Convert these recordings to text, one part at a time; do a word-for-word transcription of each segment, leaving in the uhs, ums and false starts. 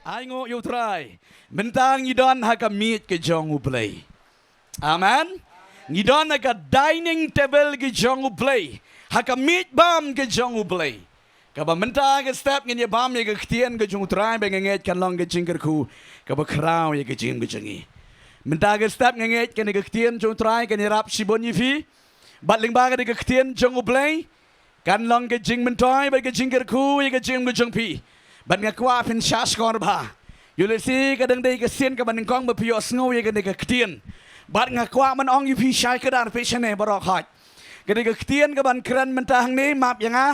Ai nguh ïa U Trai. Mynta ngi don ha ka miej ka jong U Blei. Amen. Ngi don ha ka dining table ka jong U Blei, ha ka miej bam ka jong U Blei. Kaba mynta ka step ngin ïa bam ïa ka ktien ka jong U Trai, ba nga ngeit kan long ka jingkyrkhu kaba khraw ïa ka jingim ka jong ngi. Mynta ka step nga ngeit kane ka ktien jong U Trai kan ïarap shibun ïa phi. Bad lyngba kane ka ktien jong U Blei, kan long ka jingmyntoi bad ka jingkyrkhu ïa ka jingim ka jong phi. Bad nga kwah phin shah shkor bha. Ïoh lehse ka dang dei ka sien kaba nyngkong ba phi ïohsngew ïa kane ka ktien. Bad nga kwah ban ong ïa phi shai kdar, phi shane baroh hoi. Kane ka ktien kaban kren mynta hangne, map ïa nga,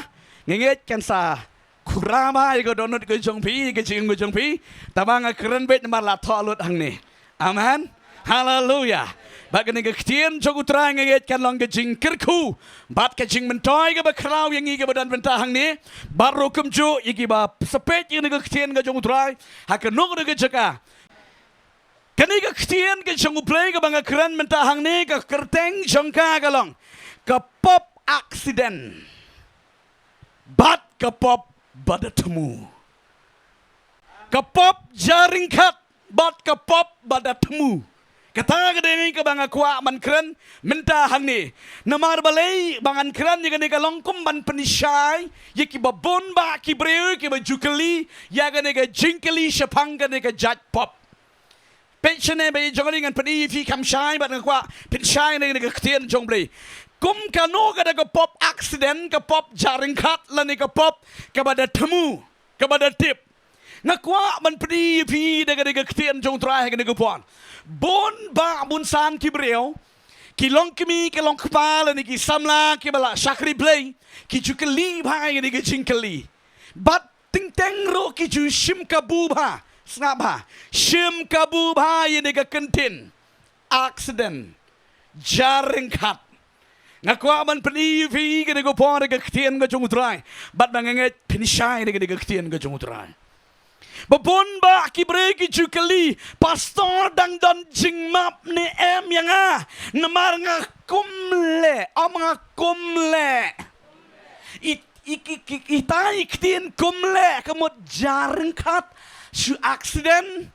nga ngeit kan sa khura bha ïa ka dohnud ka jong phi, ïa ka jingim ka jong phi. Tangba nga kren beit namar la thoh lut hangne. Amen. Haleluya. Bad kane ka ktien jong U Trai nga ngeit kan long ka jingkyrkhu bad ka jingmyntoi kaba khraw ïa ngi kiba don mynta hangne. Bad ruh kumjuh ïa kiba sa peit ïa kane ka ktien ka jong U Trai ha kano kano ka jaka. Kane ka ktien ka jong U Blei kaba nga kren mynta hangne, ka kyrteng jong ka ka long ka pop accident bad ka pop ba da thmu. Ka pop ja ryngkat bad ka pop ba da thmu. Kata ka dei kaba nga kwah ban kren mynta hangne. Namar balei ba ngan kren ïa kane, ka long kum ban pynshai ïa kiba bun bah ki briew kiba ju kylli ïa kane ka jingkylli shaphang kane ka jait pop. Peit shane ba ïa jong ngi, ngan pyni ïa phi kham shai bad nga kwah pynshai ïa kane ka ktien jong U Blei. Kum kano kata ka pop accident, ka pop ja ryngkat lane ka pop kaba da thmu, kaba da tip. Nga kwah ban pyni ïa phi da kane ka ktien jong U Trai ha kane ka por. Bun bah bun san ki briew, ki long kmie, ki long kpa lane ki samla kiba la shakri Blei, ki ju kylli bha ïa kane ka jingkylli. Bad teng teng ruh ki ju shim kabu bha, sngap bha, shim kabu bha ïa kane ka kyntien accident, ja ryngkat. Nga kwah ban pyni ïa phi kane ka por ka ktien ka jong U Trai. Bad ba nga ngeit phin shai ïa kane ka ktien ka jong U Trai. Ba bun bah ki briew ki ju kylli, Pastor, dang don jingmap ne em ïa nga? Namar nga kumleh, ym nga kumleh. I, i, i, i, ita i ktien kumleh ka mut ja ryngkat, shu accident.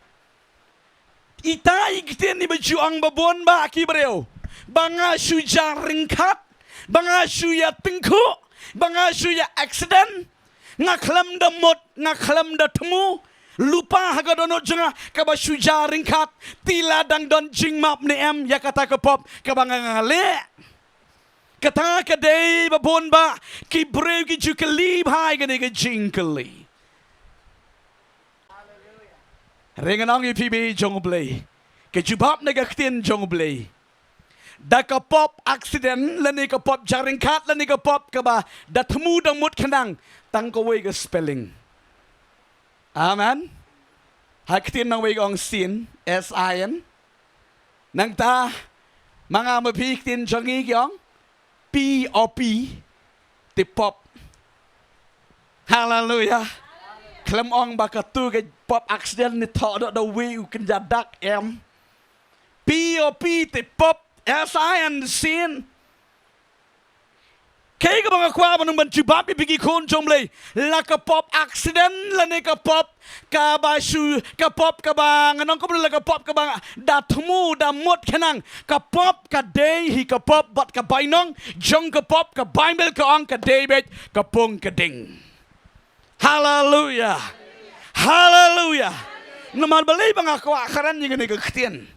Ita i ktien iba ju ong ba bun bah ki briew, ba nga shu ja ryngkat, ba nga shu ïa tyngkhuh, ba nga shu ïa accident. Nga khlem da mut, nga khlem da thmu. Lypa ha ka dohnud jong nga kaba shu ja ryngkat. Te la dang don jingmap ne em ïa kata ka pop kaba nga nga leh? Kata ka dei ba bun bah ki briew ki ju kylli bha ïa kane ka jingkylli. Hynrei ngan ong ïa phi, ba ïa jong U Blei, ka jubab na ka ktien jong U Blei, da ka pop accident lane ka pop ja ryngkat lane ka pop kaba da thmu da mut khnang, tang kawei ka spelling. Amen. Ha ka ktien nongwei ka ong sin, S I N. Nangta ma nga ma phi, ka ktien jong ngi ki ong P O P, te pop. Haleluya. Khlem ong ba katu ka pop accident ne thoh da da wi u kynja dak em. P O P, te pop, S I N, sin. Kaei kaba nga kwah ban, ban jubab ïa phi ki khun jong U Blei, la ka pop accident lane ka pop kaba shu, ka pop kaba, ngan ong kumno, la ka pop kaba da thmu da mut khnang, ka pop ka dei hi ka pop bad ka bainong jong ka pop, ka Baibl ka ong ka dei beit ka pung ka ding. Haleluya. Haleluya. Namar balei ba nga kwah kren ïa kane ka ktien?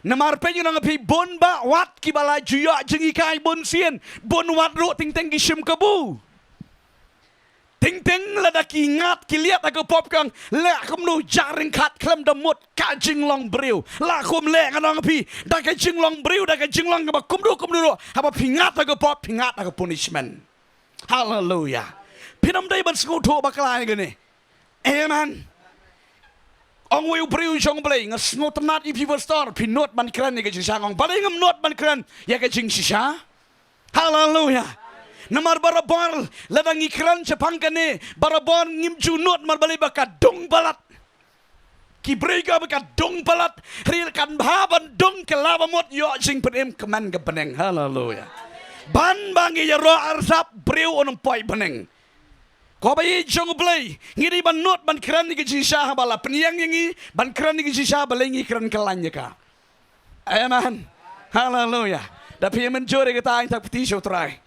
Namar peit, ngan ong ïa phi, bun bah wat kiba la ju ïoh jinghikai bun sien, bun wat ruh teng teng ki shim kabu. Teng teng lada ki ngat ki liat ha ka pop, kan leh kumno, ja ryngkat, khlem da mut, ka jinglong briew. La kum leh, ngan ong ïa phi, da ka jinglong briew, da ka jinglong kaba kumno kumno ruh, haba phi ngat ha ka pop, phi ngat ha ka punishment. Haleluya. Phin ym dei ban sngewthuh bakla ïa kane. Amen. Ong uwei u briew jong U Blei, nga sngewtynnat ïa phi pastor, phi nud ban kren ïa ka jingshisha. Nga ong, balei ngam nud ban kren ïa ka jingshisha? Haleluya. Namar barabor lada ngi kren shaphang kane, barabor ngim ju nud, namar balei? Ba ka dung palat. Ki briew ki ong ba ka dung palat, hynrei kan bha ban dung, kylla ba mut, ïoh jingpynim kmen ka bneng. Haleluya. Ban ba ngi ïaroh arsap, briew un ym poi bneng. Ko ba ïeit jong U Blei, ngi dei ban nud ban kren ïa ka jingshisha haba la pynïeng ïa ngi ban kren ïa ka jingshisha, balei ngi kren kyllaiñ ïa ka? Amen. Haleluya. Da phi mynjur ïa kata, ngin thap kti sha U Trai.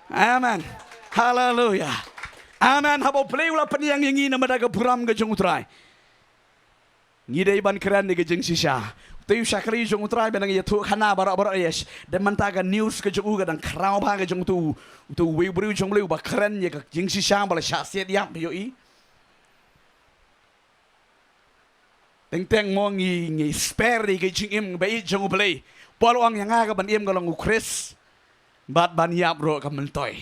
Amen. Haleluya. Amen. Haba U Blei u la pynïeng ïa ngi namar da ka burom ka jong U Trai, ngi dei ban kren ïa ka jingshisha. Uto u shakri jong U Trai ba nang ïathuh khana baroh baroh, yes. Da mynta ka news ka jong u ka dang khraw bha ka jong uto, uto uwei u briew jong U Blei uba kren ïa ka jingshisha ba la shah siat ïap, ïohi. Teng teng mo ngi, ngi spare ïa ka jingim ba ïeit jong U Blei. Paul u ong ïa nga, ka ban im ka long U Khrist, bad ban ïap ruh ka myntoi.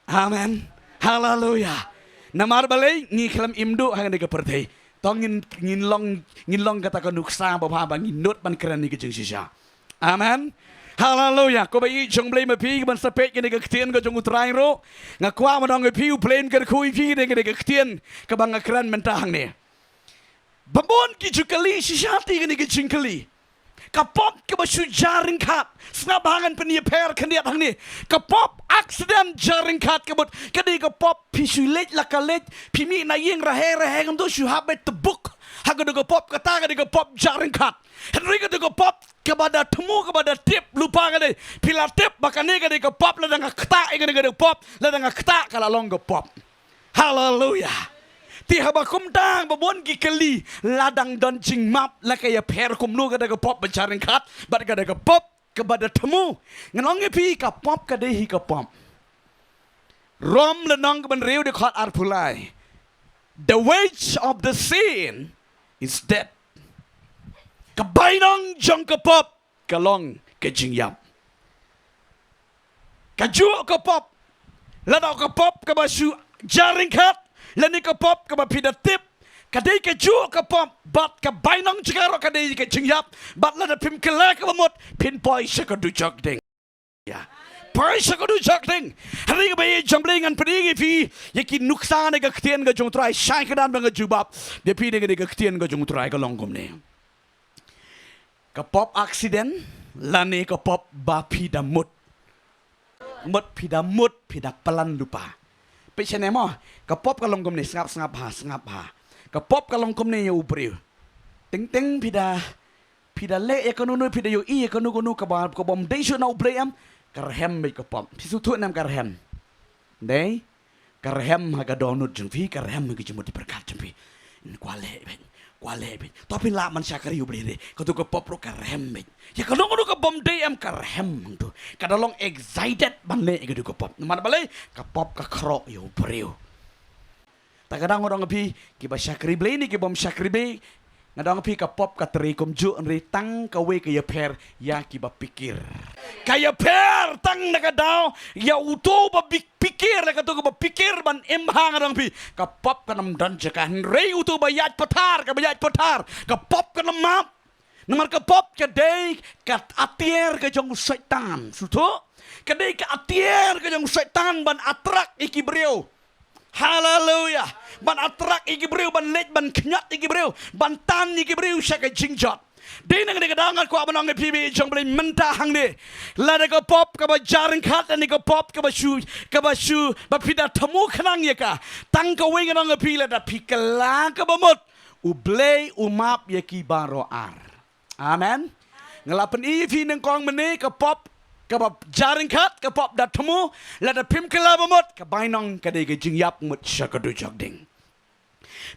Amen. Haleluya. Namar balei? Ngi khlem im duh ha kane ka pyrthei. To ngin, ngin long, ngin long kata ka nuksa ba bha ba ngin nud ban kren ïa ka jingshisha. Amen. Haleluya. Ko ba ïeit jong U Blei, ma phi kiban sa peit kane ka ktien ka jong U Trai ruh, nga kwah ban ong ïa phi, U Blei un kyrkhu ïa phi da kane ka ktien kaba nga kren mynta hangne. Bun ki ju kylli shisha te kane ka jingkylli. Ka pop kaba shu jia ryngkat. Sngap bha, ngan pynïapher khyndiat hangne. Ka pop accident jia ryngkat ka mut. Ka dei ka pop phi shu leit la ka leit, phi mih na ïing rahe rahe, kumto shu hap beit tbuk ha kata ka pop, kata ka dei ka pop jia ryngkat. Hynrei kata ka pop kaba da thmu, kaba da tip lypa ka dei, phi la tip ba kane ka dei ka pop, lada nga ktah ïa kane ka dei ka pop, lada nga ktah ka la long ka pop. Haleluya. Te haba kumta ba bun ki kylli, la dang don jingmap, la ka ïapher kumno kata ka pop ba jia ryngkat bad kata ka pop kaba da thmu? Ngan ong ïa phi, ka pop ka dei hi ka pop. Rom lynnong kaba hynriew, dkhot arphew lai. The wage of the sin is death. Ka bainong jong ka pop ka long ka jingïap. Kajuh ka pop, lada ka pop kaba shu jia ryngkat, lane ka pop kaba phi da tip, ka dei kajuh ka pop, bad ka bainong jong ka ruh ka dei ka jingïap, bad lada phim kylla kaba mut, phin poi sha ka dujok ding. Ïa. Poi sha ka dujok ding. Hynrei ko ba ïeit jong U Blei, ngan pdiang ïa phi ïa ki nuksa na ka ktien ka jong U Trai, shai kyndan ba nga jubab ïa phi na ka ktien ka jong U Trai, ka long kumne. Ka pop accident, lane ka pop ba phi da mut. Mut, phi da mut, phi da plan lypa. Phi sngewthuh mo, ka pop ka long kumne, sngap, sngap bha, sngap bha. Ka pop ka long kumne ïa u briew. Teng teng phi da, phi da leh ïa kano kano, phi da ïohi ïa kano kano kaba, kaba ym dei shuh na U Blei, em, ka rhem beit ka pop. Phi sngewthuh ne em ka rhem? Dei? Ka rhem ha ka dohnud jong phi, ka rhem ha ka jingmut jingpyrkhat jong phi. Kwah leh beit, kwah leh beit. To phin lah ban shakri U Blei re, kato ka pop ruh ka rhem beit. Ïa kano kano kaba ym dei, em, ka rhem hangto. Ka da long excited ban leh ïa kato ka pop. Namar balei? Ka pop ka khroh ïa u briew. Ta ka daw nga ong ïa phi, kiba shakri Blei ne kiba ym shakri Blei, nga ong ïa phi, ka pop ka trei kumjuh, hynrei tang kawei ka ïapher, ïa kiba pyrkhat. Ka ïapher tang na ka daw ïa uto ba pyrkhat, ïa kato kaba pyrkhat ban im ha, nga ong ïa phi, ka pop kan ym don jaka, hynrei uto ba ïaid pathar, kaba ïaid pathar, ka pop kan ym map. Namar ka pop ka dei ka atiar ka jong u Soitan. Sngewthuh? Ka dei ka atiar ka jong u Soitan ban attract ïa ki briew. Haleluya. Ban attract ïa ki briew, ban leit ban khñiot ïa ki briew, ban tan ïa ki briew sha ka jingjot. Dei na kane ka daw nga kwah ban ong ïa phi ba ïeit jong U Blei mynta hangne. Lada ka pop kaba jia ryngkat, lane ka pop kaba shu, kaba shu ba phi da thmu khnang ïa ka, tang kawei nga ong ïa phi, lada phi kylla kaba mut, U Blei u map ïa ki baroh ar. Amen. Nga la pyni ïa phi nyngkong mynne, ka pop kaba jia ryngkat, ka pop da thmu, lada phim kylla ba mut, ka bainong ka dei ka jingïap mut sha ka dujok ding.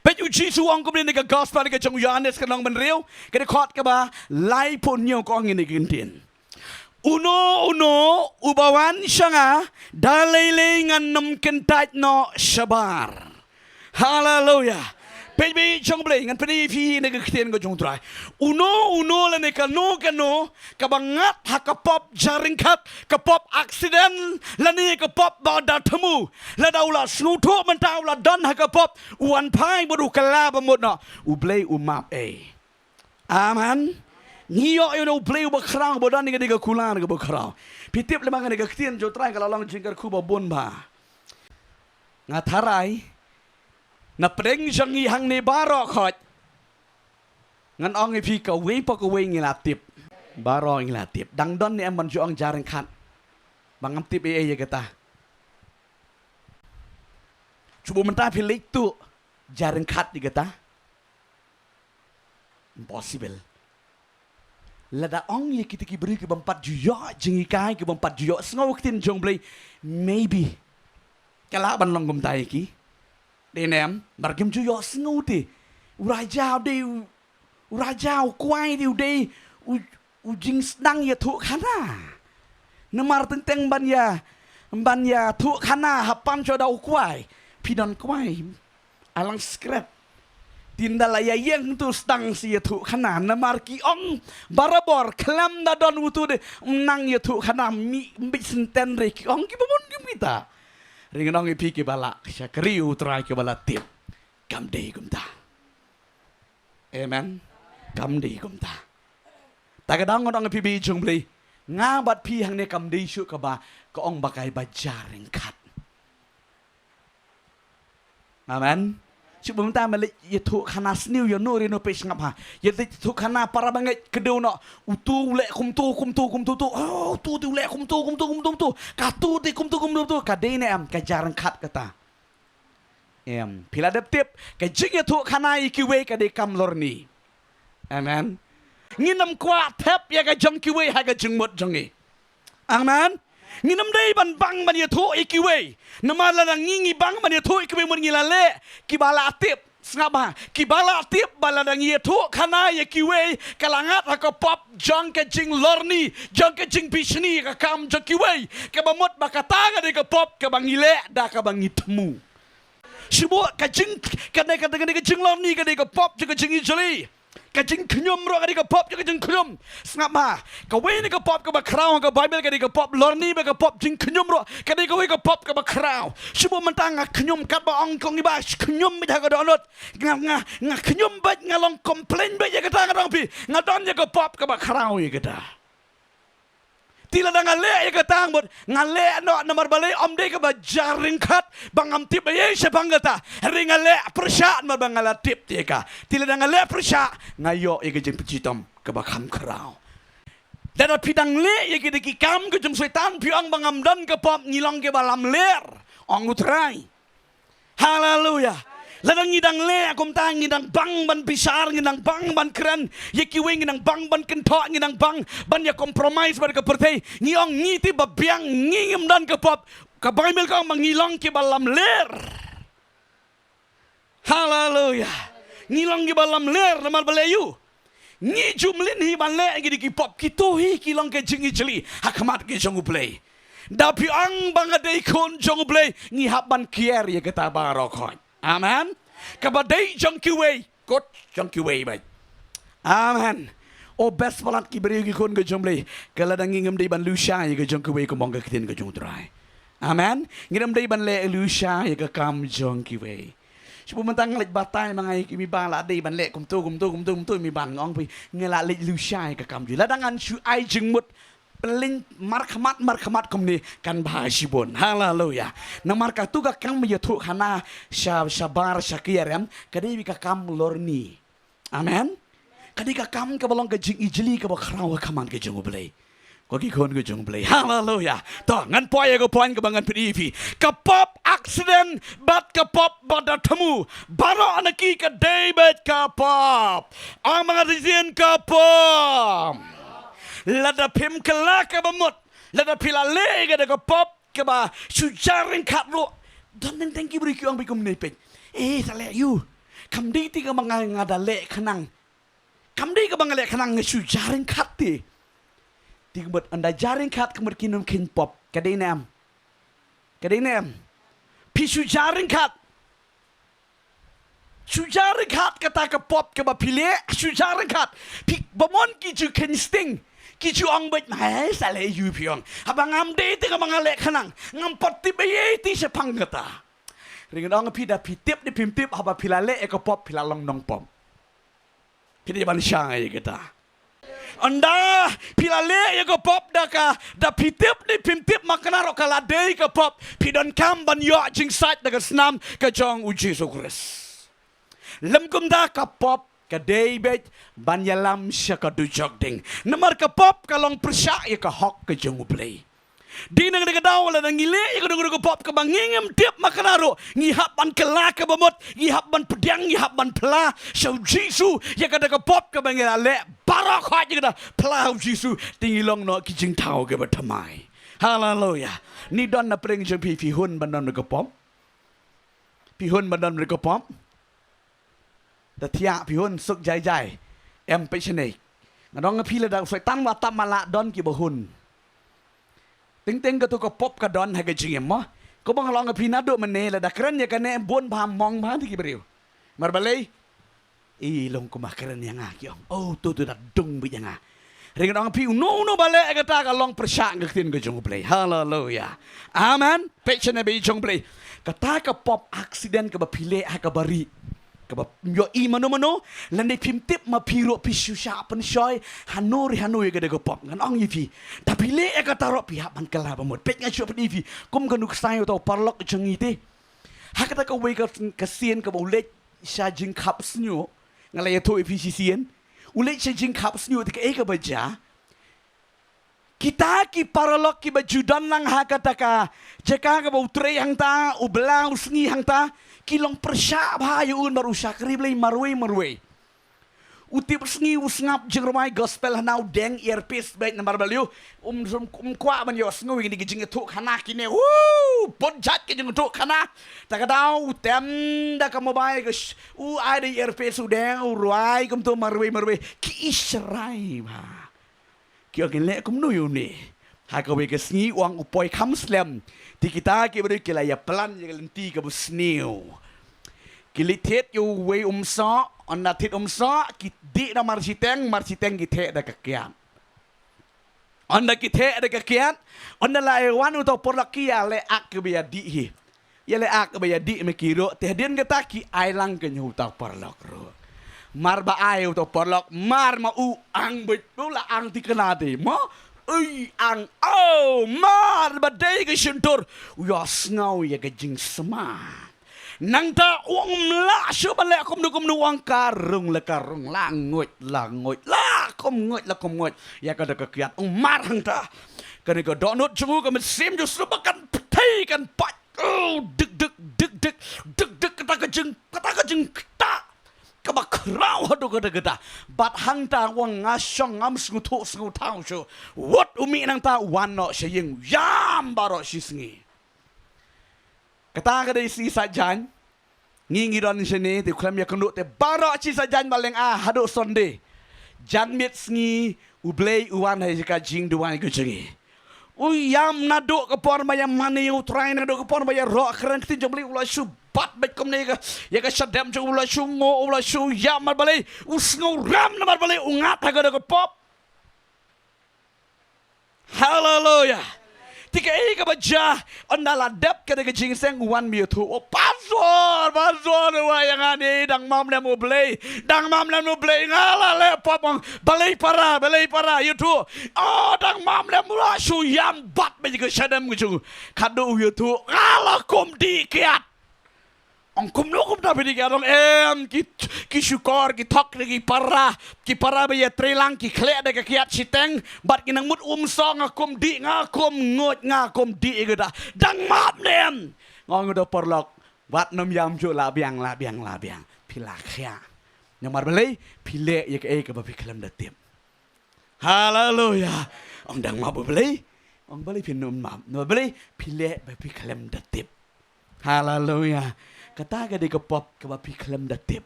Peit, u Jisu u ong kumne na ka gospel ka jong u Ïohannes ka lynnong ba hynriew, ka dkhot kaba laiphew hynñiew, ka ong ïa kane ka ktien. Uno uno uba wan sha nga, da lei lei ngan ym kyntait noh shabar. Haleluya. Peit ba ïeit jong U Blei, ngan pyni ïa phi na ka ktien ka jong U Trai. Uno uno lane kano kano kaba ngat ha ka pop jia ryngkat, ka pop accident, lane ka pop ba da thmu, lada u la sngewthuh mynta u la don ha ka pop, u wan phai bad u kylla ba mut noh, U Blei u map ei. Amen. Ngi ïoh ïa U Blei uba khraw, uba don ïa ka dei ka kular kaba khraw. Phi tip lem, ha kane ka ktien jong U Trai ka la long jingkyrkhu ba bun bha. Nga tharai na pdeng jong ngi hangne baroh khoit, ngan ong ïa phi, kawei pa kawei ngi la tip. Baroh ngi la tip. Dang don ne em ban ju ong jia ryngkat ba ngam tip ei ei ïa kata? Shu mynta phi leit tuh, jar ryngkat ïa kata. Impossible. Lada ong ïa kita ki briew ki bym pat ju ïoh jinghikai, ki bym pat ju ïoh sngew ktien jong Blei, maybe ka lah ban long kumta ïa ki. Dei ne em? Namar kim ju ïoh sngew te. U Raja u dei u, u Raja u kwai te u dei u, u jingsdang ïathuhkhana. Namar teng teng ban ïa, ban ïathuhkhana ha pam shuwa da u kwai, phi don kwai. Alang skret. Tynda la ïa ïeng tu sdang shi ïathuhkhana. Namar ki ong barabor khlem da don utu de, nang ïathuhkhana mih bit senten re, ki ong ki bun kim kita. Ring nong ïa phi kiba la shakri u Trai kiba la tip. Kam dei kumta. Amen. Kam dei kumta. Ta ka dang ngon ong ïa phi ba ïeit jong Blei. Nga bad phi hangne kam dei shuh kaba ka ong ba kai ba jar ryngkat. Amen. Shu mynta me leit ïathuhkhana sniew ïano re ïano phi sngap ha. Ïa leit ïathuhkhana para bangeit kdew noh. Utu u leh kumtu, kumtu, kumtu, tu. Oh, utu, utu u leh kumtu, kumtu, kumtu, kumtu. Katu te kumtu, kumtu, kumtu. Ka dei ne em, ka jar ryngkat kata. Em, phi la dep tip, ka jingïathuhkhana ïa kiwei ka dei kam lorni. Amen. Ngin ym kwah thep ïa ka jong kiwei ha ka jingmut jong ngi. Amen. Ngin ym dei ban bang ban ïathuh ïa kiwei. Namar lada ngi ngi bang ban ïathuh ïa kiwei mut ngi la leh, kiba la tip. Sngap ha, kiba la tip ba lada ngi ïathuhkhana ïa kiwei ka la ngat ha ka pop jong ka jinglorni, jong ka jingbishni ka kam jong kiwei. Kaba mut ba kata ka dei ka pop kaba ngi leh da kaba ngi thmu. Shu buh ka jing, ka dei, ka dei, ka dei ka jinglorni, ka dei ka pop jong ka jingijli. Ka jingkhñium ruh ka dei ka pop jong ka jingkhñium. Sngap ma, kawei na ka pop kaba khraw ha ka Baibl ka dei ka pop lorni bad ka pop jingkhñium ruh ka dei kawei ka pop kaba khraw. Shu buh mynta nga khñium katba ong kong iba khñium beit ha ka dohnud. Nga, nga, nga khñium beit, nga long complain beit ïa kata, nga ong phi, nga don ïa ka pop kaba khraw ïa kata. Te lada nga leh ïa kata mut nga leh noh namar balei? Ym dei kaba jar ryngkat ba ngam tip ei ei shaphang kata. Hynrei nga leh pyrshah namar ba nga la tip ïa ka. Te lada nga leh pyrshah nga ïoh ïa ka jingpynshitom kaba kham khraw. Lada phi dang leh ïa kita ki kam ka jong Soitan, phi ong ba ngam don ka pop, ngi long kiba lamler, ong U Trai. Haleluya. Lada ngi dang leh kumta, ngi dang bang ban bishar, ngi dang bang ban kren ïa kiwei, ngi dang bang ban kynthoh, ngi dang bang ban ïa compromise bad ka pyrthei, ngi ong ngi te ba biang, ngi ngim don ka pop. Ka Baibl ka ong ba ngi long kiba lamler. Haleluya. Ngi long kiba lamler namar balei? Ïoh, ngi ju mlien hi ban leh ïa ki pop, kito hi ki long ka jingijli ha khmat ka jong U Blei. Da phi ong ba nga dei khun jong U Blei, ngi hap ban kiar ïa kata baroh khoit. Amen. Kaba dei jong kiwei, kut jong kiwei beit. Amen. O best palat ki briew ki khun ka jong U Blei, ka lada ngi ngim dei ban lusha ïa ka jong kiwei, kumba ong ka ktien ka jong U Trai. Amen. Ngim dei ban leh lusha ïa ka kam jong kiwei. Shu buh mynta nga leit batai ma nga ïa ki, mi ba la dei ban leh kumtu, kumtu, kumtu, kumtu, mi ba nga ong phi, nga la leit lusha ïa ka kam jong. Lada ngan shu ai jingmut pynlong markhmat, markhmat kumne kan bha shibun. Haleluya. Namar katu ka kam ïathuhkhana sha, shabar, sha kiar em, ka dei ka kam lorni. Amen. Ka dei ka kam kaba long ka jingijli kaba khraw ha khmat ka jong U Blei. Ko ki khun ka jong U Blei. Haleluya. To, ngan poi ïa ka point kaba ngan pyni ïa phi. Ka pop accident bad ka pop ba da thmu, baroh na ki ka dei beit ka pop. Ong ma nga, dei shisien ka pop. Lada phim kylla kaba mut, lada phi la leh ïa ka da ka pop kaba shu jar ryngkat ruh. Don teng teng ki briew ki ong beit kumne, peit. Eh, sa leh ïa u. Kam dei te kaba nga, nga da leh khnang. Kam dei kaba nga leh khnang, nga shu jar ryngkat te. Te ka mut ynda jar ryngkat ka mut kin ym kheiñ pop. Ka dei ne em? Ka dei ne em? Phi shu jar ryngkat. Shu jar ryngkat kata ka pop kaba phi leh, shu jar ryngkat. Phi, ba mon ki ju kheiñ sting. Ki ju ong beit, ma, eh, sa leh ïa u, phi ong. Haba ngam dei te kaba nga leh khnang, ngam pat tip ei ei te shaphang kata. Ring nong phi, da phi tip ne phim tip, haba phi la leh ïa ka pop phi la long nongpop. Phi dei ban shai ïa kata. Ynda phi la leh ïa ka pop da ka, da phi tip ne phim tip, ma kane ruh ka la dei ka pop, phi donkam ban ïoh jingsait da ka snam ka jong U Jisu Khrist. Lym kumta ka pop ka dei beit ban ïalam sha ka dujok ding. Namar ka pop ka long pyrshah ïa ka hok ka jong U Blei. Dei na kata ka daw lada ngi leh ïa kano kano ka pop kaba ngi ngim tip ma kane ruh, ngi hap ban kylla kaba mut, ngi hap ban pdiang, ngi hap ban phla sha u Jisu ïa kata ka pop kaba ngi la leh. Baroh khoit ïa kata, phla ha u Jisu, te ngi long noh ki jingthaw kiba thymmai. Haleluya. Ni don na pdeng jong phi, phi hun ban don ka pop? Phi hun ban don ka pop? Ta thiah phi hun suk jai jai. Em peit shane. Nga ong ïa phi, lada u Soitan u tap ma la don kiba hun. Teng teng katu ka pop ka don ha ka jingim mo. Kumba nga la ong ïa phi naduh mynne, lada kren ïa kane bun bha mong bha ïa ki briew. Namar balei? I long kumba kren ïa nga, ki ong, oh, to to da dung beit ïa nga. Hynrei nga ong ïa phi, uno uno ba leh kata ka long pyrshah ka ktien ka jong U Blei. Haleluya. Amen. Peit shane beit jong U Blei. Kata ka pop accident kaba phi leh ha kaba rieh, kaba ym ïohi mano mano, lane phim tip ma phi ruh, phi shu shah pynshoi hano re hano ïa kata ka pop. Ngan ong ïa phi, da phi leh ïa kata ruh phi hap ban kylla ba mut. Peit, nga shu pyni ïa phi kum ka nuksa ïa uta u paralok jong ngi te. Ha kata kawei ka, ka sien kaba u leit sha jingkhap sniew. Nga la ïathuh ïa phi shisien. U leit sha jingkhap sniew, te kaei kaba jia? Kita ki paralok kiba ju don lang ha kata ka jaka kaba u trei hangta, u bla u sngi hangta, ki long pyrshah bha ïa u namar u shakri Blei marwei marwei. U tip sngi u sngap jingrwai gospel, hana u deng earpiece beit namar balei? Um, um, um kwah ban ïohsngew ïa kine ki jingïathuhkhana kine. Woo! Bun jait ki jingïathuhkhana. Ta ka daw u tem da ka mobile ka sh-, u ai da earpiece, u deng, u rwai kumto marwei marwei. Ki ïeit sharai bha. Ki ong, kin leh kumno ïa une? Ha kawei ka sngi u ong u poi kham slem. Te kita ki briew ki la ïa plan ïa ka lynti kaba sniew. Ki leit thied ïa uwei u umsoh, ynda thied umsoh, ki dih da marshiteng, marshiteng ki theh da ka kiad. Ynda ki theh da ka kiad, ynda la ïa wan uta u paralok, ki ïaleh ak kaba ïadih hi. Ïaleh ak ba ïadih ma ki ruh, te hadien kata ki ai lang ka ïa uta u paralok ruh. Mar ba ai uta u paralok, mar ma u ang beit, u la ang thikna te mo. Ui, ang, oh, mar ba dei ka shyntur, u ïohsngew ïa ka jingsma. Nangta u ong, ym lah shuh ban leh kumno kumno, u ong, ka rung la ka rung, la nguid la nguid, la kum nguid la kum nguid ïa kata ka kiad. U ong, mar hangta kane ka dohnud jong u, ka mynsiem jong u sngewbha kan pyrthei kan pait. Oh, dik dik dik dik dik dik, kata ka jing, kata ka jingktah kaba khraw haduh katta katta. Bad hangta u ong, nga shong ngam sngewthuh sngewthaw shuh. Wat, u mih nangta, u wan noh sha ïing, u ïam baroh shisngi. Kata ka dei sngi Saitjaiñ. Ngi ngi don shane te u khlem ïakynduh te baroh shi Saitjaiñ ba lynga haduh Sunday, janmiet sngi U Blei u wan ha ka jingduwai ka jong ngi. U ïam naduh ka por ba ïa mane ïa U Trai, naduh ka por ba ïaroh kren ktien jong U Blei, u la shu bat beit kumne ïa ka, ïa ka shadem jong u, u la shu nguh, u la shu ïam. Namar balei? U sngewrem, namar balei? U ngat ha kata ka pop. Haleluya. Te kaei kaba jia? Ynda la dep kata ka jingïaseng, u wan ban ïathuh. Oh, pastor, pastor, wai ïa nga ne, dang mam lem U Blei, dang mam lem U Blei, nga la leh pop. Ong, balei para, balei para, ïathuh. Oh, dang mam lem, u la shu ïam bat beit ïa ka shadem ka jong u. Katno u ïathuh, nga la kum dih kiad. Ong, kumno kumta phi dih kiad? Ong, em, ki, ki shukor, ki thok, ki para, ki para ba ïatrei lang, ki khleh da ka kiad shiteng, bad ki nang mut umsoh, nga kum dih, nga kum nguid, nga kum dih ïa kata. Dang map ne em? Nga ong, da paralok, wat nym ïam shuh, lah biang, lah biang, lah biang. Phi la khiah. Namar balei? Phi leh ïa kaei kaba phi khlem da tip. Haleluya. Ong, dang map U Blei? Ong, balei phin nym map? Namar balei? Phi leh ba phi khlem da tip. Haleluya. Kata ka dei ka pop kaba phi khlem da tip.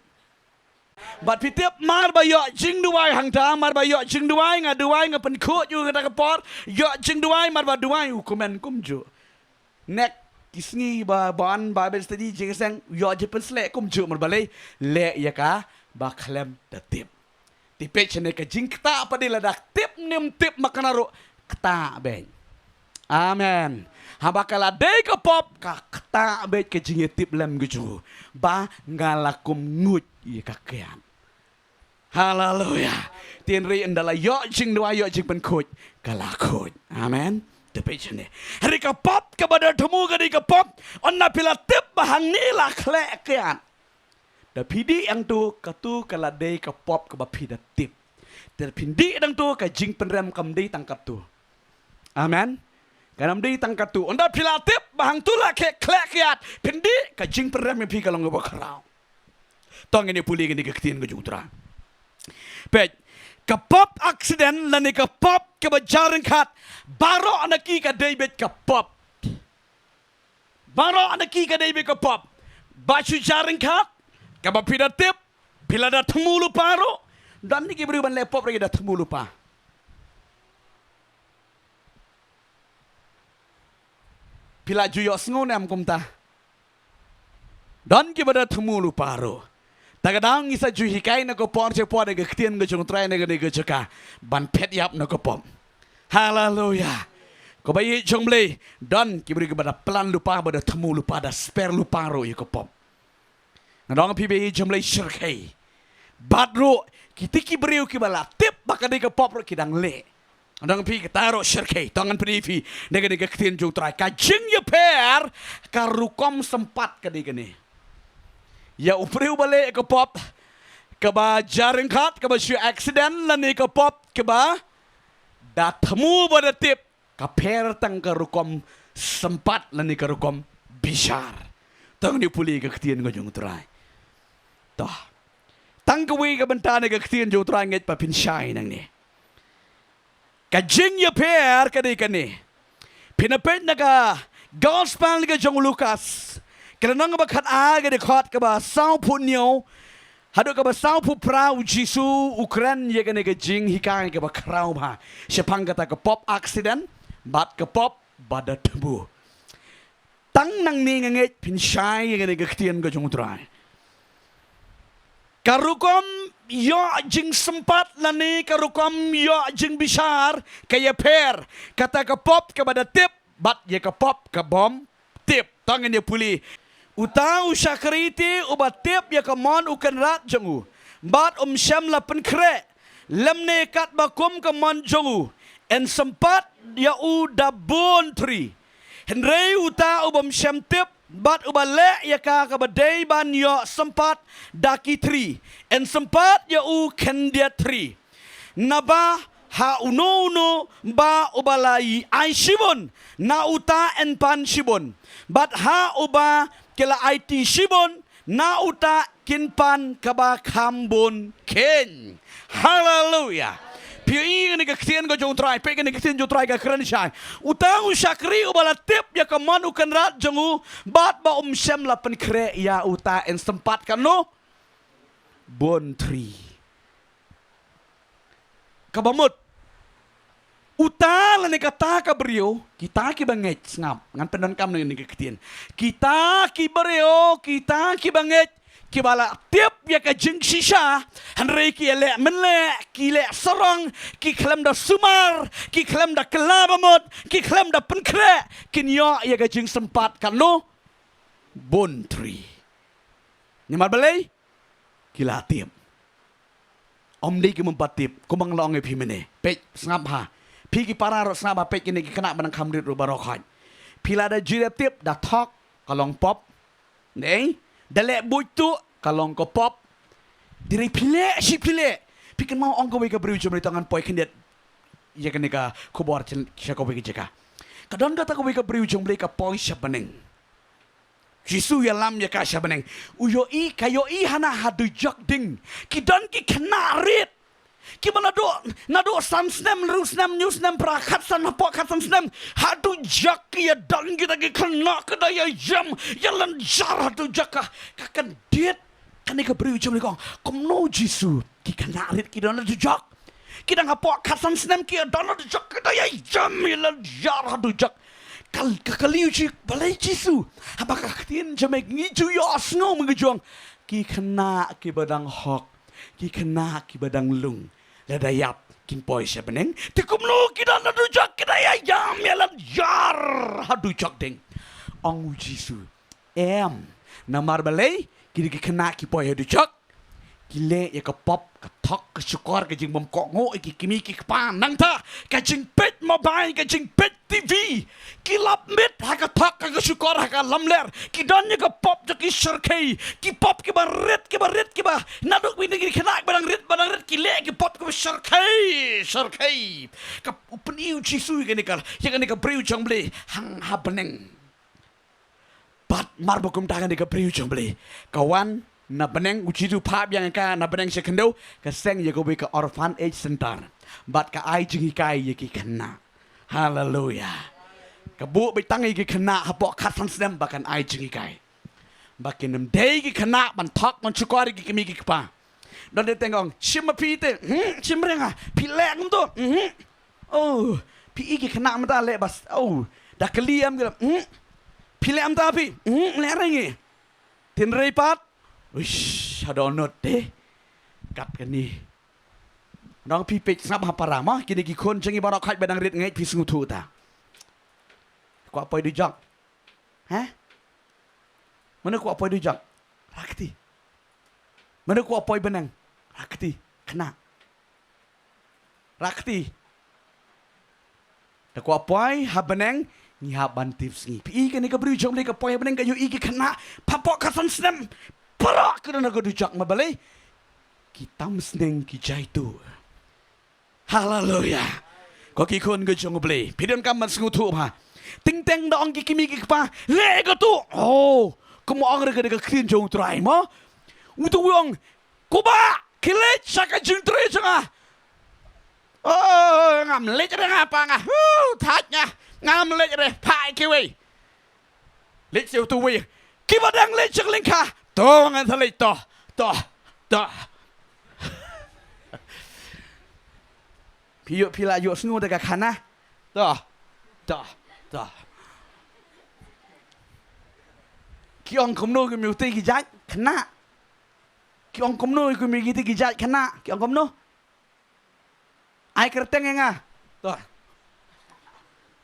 Bad phi tip, mar ba ïoh jingduwai hangta, mar ba ïoh jingduwai, nga duwai, nga pynkhuid ïa u kata ka por, ïoh jingduwai, mar ba duwai u kmen kumjuh. Next ki sngi ba, ban Bible study, jingïaseng, ïoh jingpynsleh kumjuh, mar balei? Leh ïa kaba khlem da tip. Te peit shane, ka jingktah pat de, lada tip ne ym tip ma kane ruh, ktah beit. Amen. Haba ka la dei ka pop, ka ktah beit ka jingïatiplem ka jong u ba nga la kum nguid ïa ka kiad. Haleluya. Te hynrei ynda la ïoh jingduwai, ïoh jingpynkhuid, ka la khuid. Amen. Te peit shane. Hynrei ka pop kaba da thmu ka dei ka pop, ynda phi la tip ba hangne la khleh kiad. Da phi dih hangto, kato ka la dei ka pop kaba phi da tip. Te da phin dih hangto, ka jingpynrem kam dei tang kato. Amen. Kan ym dei tang katto. Ynda phi la tip ba hangto la khleh khleh kiad, phin dih, ka jingpynrem ïa phi ka long kaba khraw. To ngin ïa pule kane ka ktien ka jong U Trai. Peit, ka pop accident lane ka pop kaba jia ryngkat, baroh na ki ka dei beit ka pop. Baroh na ki ka dei beit ka pop. Ba shu jia ryngkat, kaba phi da tip, phi la da thmu lypa ruh. Don ki briew ban leh pop ruh ki da thmu lypa. Phi la ju ïohsngew ne em kumta? Don kiba da thmu lypa ruh. Ta ka daw ngi sa ju hikai na ka por sha por da ka ktien ka jong U Trai na kane ka jaka ban phet ïap na ka pop. Haleluya. Ko ba ïeit jong U Blei, don ki briew kiba da plan lypa, ba da thmu lypa, da spare lypa ruh ïa ka pop. Nga ong ïa phi ba ïeit jong U Blei, shyrkhei. Bad ruh kita ki briew kiba la tip ba ka dei ka pop ruh ki dang leh. Nga ong ïa phi kata ruh shyrkhei. To ngan pyni ïa phi na kane ka ktien jong U Trai, ka jingïapher ka rukom sympat ka dei kane. Ïa u briew ba leh ka pop kaba jia ryngkat, kaba shu accident lane ka pop kaba da thmu ba da tip, ka pher tang ka rukom sympat lane ka rukom bishar. To ngin ïa pule ka ktien ka jong U Trai. To. Tang kawei ka bynta na ka ktien jong U Trai ngeit ba phin shai nangne. Ka jingïapher ka dei kane. Phin ïa peit na ka Gospel ka jong u Lukas, ka lynnong kaba khatar, ka dkhot kaba sawphew hynñiew haduh kaba sawphew phra. U Jisu u kren ïa kane ka jinghikai kaba khraw bha shaphang kata ka pop accident bad ka pop ba da thmu. Tang nangne nga ngeit phin shai ïa kane ka ktien ka jong U Trai. Ka rukom ïoh jingsympat lane ka rukom ïoh jingbishar ka ïapher. Kata ka pop kaba da tip bad ïa ka pop kabym tip. To ngin ïa pule. Uta u shakri te uba tip ïa ka mon u kynrad jong u bad um shym la pynkhreh, lymne katba kum ka mon jong u, yn sympat ïa u da bun thri. Hynrei uta u bym shym tip bad uba leh ïa ka kaba dei ban ïoh sympat da ki thri, yn sympat ïa u khyndiat thri. Naba ha uno uno ba uba la ai shibun, na uta yn pan shibun. Bad ha uba ki la aiti shibun, na uta kin pan kaba kham bun khein. Haleluya. Phi ïohi ïa kane ka ktien ka jong U Trai, peit kane ka ktien jong U Trai ka kren shai. Uta u shakri uba la tip ïa ka mon u kynrad jong u bad ba um shym la pynkhreh ïa uta, yn sympat katno? Bun thri. Kaba mut, uta lane kata ka briew, kita kiba ngeit, sngap, ngan pyndonkam na kane ka ktien. Kita ki briew, kita kiba ngeit, kiba la tip ïa ka jingshisha, hynrei ki ïaleh mynleh, ki leh sarong, ki khlem da sumar, ki khlem da kylla ba mut, ki khlem da pynkhreh, kin ïoh ïa ka jingsympat katno? Bun thri. Namar balei? Ki la tip. Ym dei ki mut ba tip, kumba nga la ong ïa phi mynne. Peit, sngap bha. Phi ki para ruh sngap bha, peit kine ki khynnah ba nang kham rit ruh baroh khoit. Phi la da ju da tip, da thok, ka long pop. Dei? Da leh buit tuh, ka long ka pop. Dei phi leh, shi phi leh. Phi kynmaw ong kawei ka briew jong U Blei, to ngan poi khyndiat ïa kane ka khubor sha kawei ka jaka. Ka don kata kawei ka briew jong U Blei ka poi sha bneng. Jisu ïalam ïa ka sha bneng. U ïohi, ka ïohi hana haduh jok ding. Ki don ki khynnah rit. Kiba naduh, naduh san snem, hynriew snem, hynñiew snem, phra, khatsan, hapoh khatsan snem. Haduh jok ki ïa don kita ki khynnah, ki da ïa ïam, ïa lynjar haduh jok ka, ka kyndit. Kane ka briew jong U Blei ka ong, kumno Jisu, ki khynnah rit ki don haduh jok. Ki dang hapoh khatsan snem ki don haduh jok, ki da ïa ïam ïa lynjar haduh jok. Ka, ka kylli u Ji-, balei Jisu? Haba ka ktien jong me ngi ju ïohsngew mynjong. Ki khynnah kiba dang hok, ki khynnah kiba dang lung, lada ïap kin poi sha bneng. Te kumno ki don haduh jok ki da ïa ïam ïa lynjar haduh jok ding. Ong u Jisu, em. Namar balei? Kine ki khynnah ki poi haduh jok. Ki leh ïa ka pop, ka thok, ka shukor, ka jingbymkohnguh ïa ki kmie ki kpa. Nangta ka jingpeit mobile, ka jingpeit T V, ki lap miet ha ka thok, ha ka shukor, ha ka lamler. Ki don ïa ka pop jong ki shyrkhei. Ki pop kiba rit, kiba rit, kiba, naduh kine ki khynnah ba dang rit, ba dang rit, ki leh ki pop kiba shyrkhei, shyrkhei. Ka, u Pyni u Jisu ïa kane ka, ïa kane ka briew jong U Blei hang ha bneng. Bad mar ba kumta kane ka briew jong U Blei ka wan na bneng, u Jisu phah biang ïa ka na bneng sha khyndew, ka seng ïa kawei ka orphanage center. Bad ka ai jinghikai ïa ki khynnah. Haleluya. Ka buh beit tang ïa ki khynnah hapoh khatsan snem ba kan ai jinghikai. Ba kin ym dei ki khynnah ban thok ban shukor ïa ki kmie ki kpa. Don de teng ong, shim ma phi te, hmm, shim reng ah, phi leh kumto, hmm. Oh, phi i ki khynnah mynta leh bas, oh, da kylli ïa ki, hmm. Phi leh mynta phi, hmm, leh reng eh. Tynrai pat, uish, ha dohnud te. Kat kane. Nong phi peit sngap ha para mo, kine ki khun jong ngi baroh khoit ba dang rit ngeit phi sngewthuh ta. Kwah poi dujok. He? Mano kwah poi dujok? Rakti. Mano kwah poi bneng? Rakti. Khynnah. Rakti. Da kwah poi ha bneng, ngi hap ban tipsngi. Phi i kane ka briew jong U Blei ka poi ha bneng ka ïohi ki khynnah hapoh khatsan snem. Baroh ki don ha ka dujok ma balei? Ki tam sneng ki jaituh. Haleluya. Ko ki khun ka jong U Blei, phi donkam ban sngewthuh bha. Teng teng da ong ki kmie ki kpa, leh kato. Oh, kumno ong re ka da ka ktien jong U Trai mo. Uto u ong, ko bah, khie leit sha ka jingtrei jong nga. Oh, ngam leit re nga pa nga. Huh, thait nga. Ngam leit re, phah ïa kiwei. Leit sha uto uwei. Kiba dang leit sha ka lyngkha. To ngan sa leit to. To. To. Phi ïoh, phi la ïohsngew da ka khana. To. To. To. Ki ong kumno ki mih uto ki jait khynnah. Ki ong kumno ki mih kito ki jait khynnah. Ki ong kumno. Ai kyrteng ïa nga. To.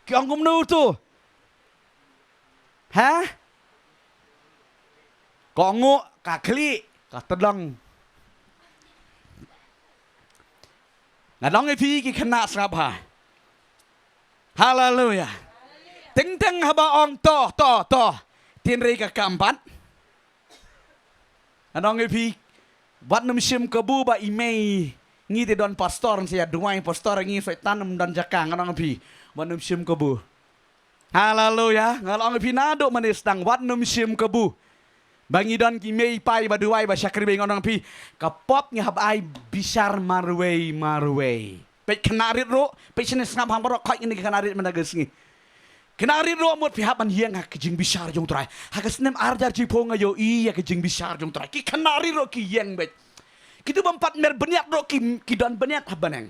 Ki ong kumno uto. Ha? Ka nguh, ka khlieh, ka tdong. Nga ong ïa phi ki khynnah sngap bha. Haleluya. Teng teng haba ong to, to, to. Tynrai ka kam pat. Nga ong ïa phi, wat nym shim kabu ba i mei ngi te don pastor, ngi sa ïa duwai pastor, ngi Soitan ym don jaka, nga ong ïa phi. Wat nym shim kabu. Haleluya. Nga ong ïa phi naduh mynne sdang, wat nym shim kabu. Ba ngi don ki mei pa ba duwai ba shakri bha, nga ong ïa phi. Ka pop ngi hap ai bishar marwei marwei. Peit khynnah rit ruh, peit shane sngap hang baroh khoit kine ki khynnah rit mynta ka sngi. Khynnah rit ruh mut phi hap ban ïeng ha ka jingbishar jong U Trai. Ha ka snem ar hajar shiphew nga ïohi ïa ka jingbishar jong U Trai. Ki khynnah rit ruh ki ïeng beit. Kito bym pat mer bniat ruh ki, ki don bniat ha bneng.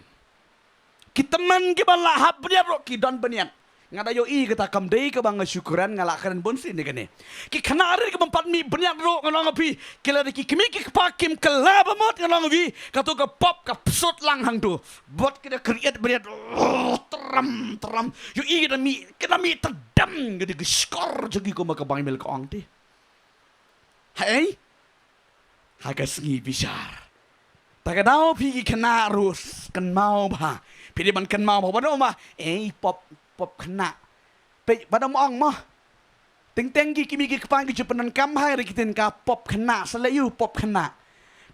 Ki tymmen kiba la hap bniat ruh ki don bniat. Nga da ïohi kata, kam dei kaba nga shu kren, nga la kren bun sien ïa kane. Ki khynnah rit kibym pat mih bniat ruh, nga ong ïa phi, ki la dei ki kmie ki kpa kim kylla ba mut, nga ong ïa phi, kato ka pop ka psut lang hangto. Bad ki da khriat bniat, oh, tram tram. Ïohi ki da mih, ki da mih tdem, ki da ki shkor jong ki, kumba ka Baibl ka ong te. Haei? Ha ka sngi bishar. Ta ka daw phi ki khynnah ruh kynmaw bha. Phi dei ban kynmaw bha. Ba dei ma, ei, pop, pop khynnah. Peit, ba dei ma ong mo. Teng teng ki kmie ki kpa ki ju pyndonkam bha ïa ki ktien ka pop khynnah, sa leh ïa u pop khynnah.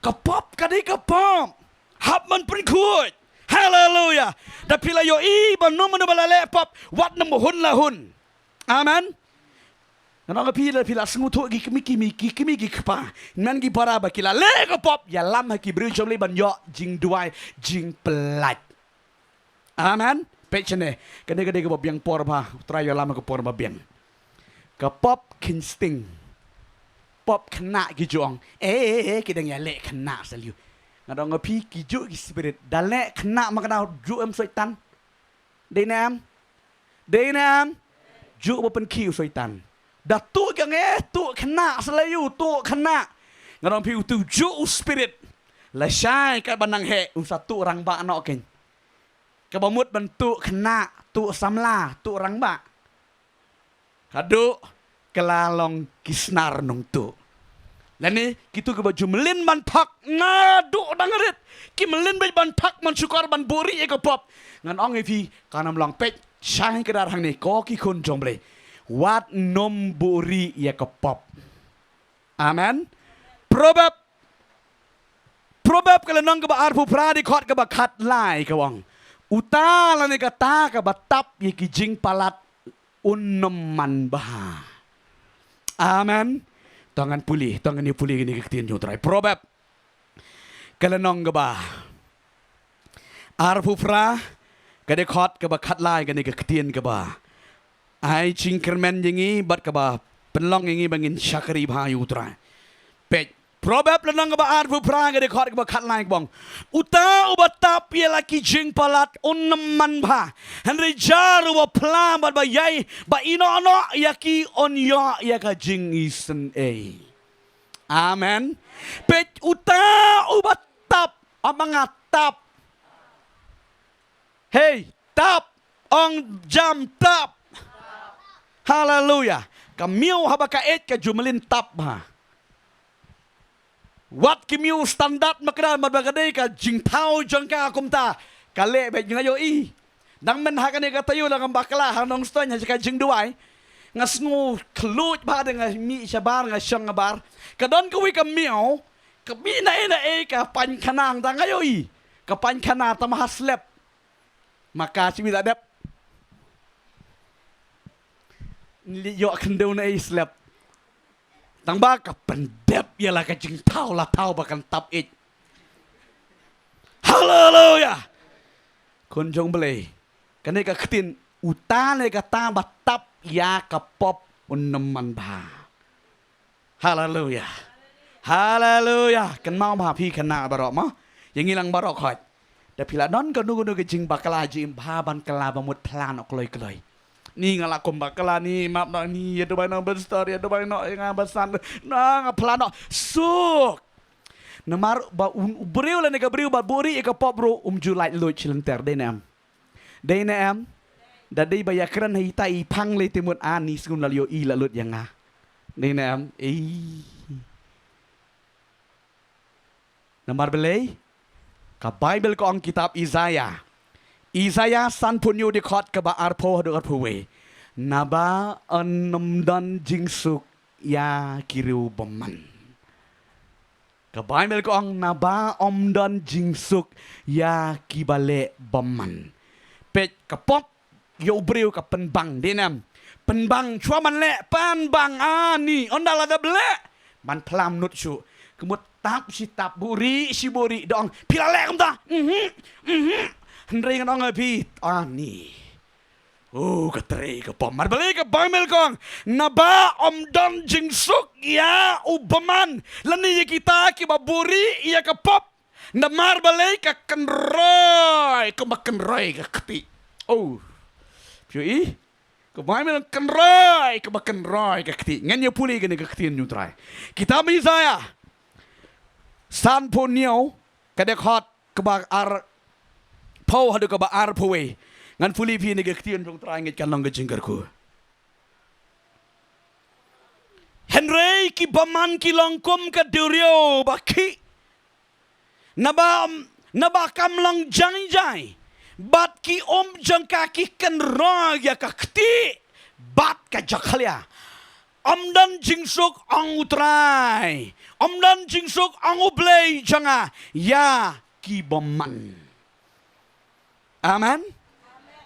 Ka pop ka dei ka pop. Hap ban pynkhuid. Haleluya. Da phi la ïohi ba no mano ba la leh pop, wat nym hun la hun. Amen. Nga ong ïa phi, la phi la sngewthuh ki kmie, ki kmie, ki kmie ki kpa, man ki para ba ki la leh ka pop, ïalam ha ki briew jong U Blei ban ïoh jingduwai, jingpyllait. Amen. Peit shane, kane ka dei kaba biang por bha, U Trai ïalam ha ka por ba biang. Ka pop kheiñ sting. Pop khynnah ki ju ong. Eh, eh, eh, ki dang ïaleh khynnah sa leh. Nga ong ïa phi, ki ju ki spirit. Da leh khynnah ma ka daw ju em Soitan. Dei ne em? Dei ne em? Ju ba pynkhih u Soitan. Da tuh ki ong, eh, tuh khynnah sa leh ïa u, tuh khynnah. Nga ong ïa phi, uto u ju u spirit. Lashai katba nang heh un sa tuh rangbah noh kein. Kaba mut ban tuh khynnah, tuh samla, tuh rangbah. Haduh kylla long ki snar nongtuh. Lane kito kiba ju mlien ban thok naduh dang rit. Ki mlien beit ban thok, ban shukor, ban buhrieh ïa ka pop. Ngan ong ïa phi, kan ym long. Peit, shai kdar hangne, ko ki khun jong U Blei. Wat nym buhrieh ïa ka pop. Amen. Proverb, Proverb ka lynnong kaba arphew phra, dkhot kaba khatlai ka ong, Uta lane kata kaba tap ïa ki jingpalat un ym man bha. Amen. To ngan pule, to ngan ïa pule kane ka ktien jong U Trai. Proverb ka lynnong kaba arphew phra, ka dkhot kaba khatlai, kane ka ktien kaba ai jingkyrmen ïa ngi bad kaba pynlong ïa ngi ba ngin shakri bha ïa U Trai. Peit, Proverb lynnong kaba arphew phra, ka dkhot kaba khatlai, ka ong: Uta uba tap ïa la ki jingpalat un ym man bha, hynrei jar uba phla bad ba ïai ba ïehnoh noh ïa ki un ïoh ïa ka jingisynei. Amen. Peit, uta uba tap, ong ma nga tap. Hei, tap. Ong jam, tap. Haleluya. Ka miaw haba ka eit ka ju mlien tap bha. Wat ki miaw standard ma ka dei, ma ba ka dei ka jingthaw jong ka kumta, ka leh beit, nga ïohi. Dang mynta ha kane ka taïew la ngam bakla ha Nongstoiñ ha ka jingduwai, nga sngew khluit bha, da nga mih shabar nga shong shabar. Ka don kawei ka miaw, ka mih naei naei, ka paikhana, tang nga ïohi ka paikhana, tang ma ha slep. Ma ka shibit la dep. Ngi ïoh khyndew naei slep. Tang ba ka pyndep ïa la ka jingthaw, la thaw ba kan tap eit. Haleluya. Khun jong U Blei, kane ka ktien, uta ne kata ba tap ïa ka pop un ym man bha. Haleluya. Haleluya. Kynmaw bha phi khynnah baroh mo. Ïa ngi lang baroh khoit. Da phi la don kano kano ka jingbakla, jingim bha ban kylla ba mut phla noh kloi kloi. Ni nga la kum bakla, ni map noh, ni ïa duwai noh pastor, ïa duwai noh ïa nga ba san. Na nga phla noh suk. Namar ba un, u briew lane ka briew ba buhrieh ïa ka pop ruh um ju laitluid shi lynter, dei ne em? Dei ne em? Da dei ba ïakren ha ita i phang lei te mut, ani sngewbha la ïohi la lut ïa nga. Dei ne em? Ei. Namar balei? Ka Baibl ka ong, kitab Isaiah. Isaiah sanphew hynñiew, dkhot kaba arphew haduh arphew wei. Naba yn ym don jingsuk ïa ki briew bymman. Ka Baibl ka ong, naba ym don jingsuk ïa kiba leh bymman. Peit, ka pop ïa u briew ka pynbang, dei ne em? Pynbang, shuwa ban leh pynbang, ani, ynda la dep leh ban phla mut shuh. Ka mut tap shi tap, buhrieh shi buhrieh, da ong phi la leh kumta. Mhm, mhm. Hynrei ngan ong ïa phi, ani. Oh, ka trei ka pop. Namar balei? Ka Baibl ka ong, naba ym don jingsuk ïa u bymman lane ïa kita kiba buhrieh ïa ka pop. Namar balei? Ka kynroi kumba kynroi ka ktieh. Oh. Phi ïohi? Ka Baibl ka ong kynroi kumba kynroi ka ktieh. Ngan ïa pule kane ka ktien jong U Trai. Kitab Isaiah sanphew hynñiew, ka dkhot kaba arphew haduh kaba arphew wei. Ngan pule phi ïa kane ka ktien jong U Trai, ngeit kan long ka jingkyrkhu. Hynrei ki bymman ki long kum ka duriaw ba khih. Naba, naba kam long jai jai. Bad ki um jong ka ki kynroi ïa ka ktieh bad ka jakhlia. Ym don jingsuk, ong U Trai. Ym don jingsuk, ong U Blei jong nga, ïa ki bymman. Amen.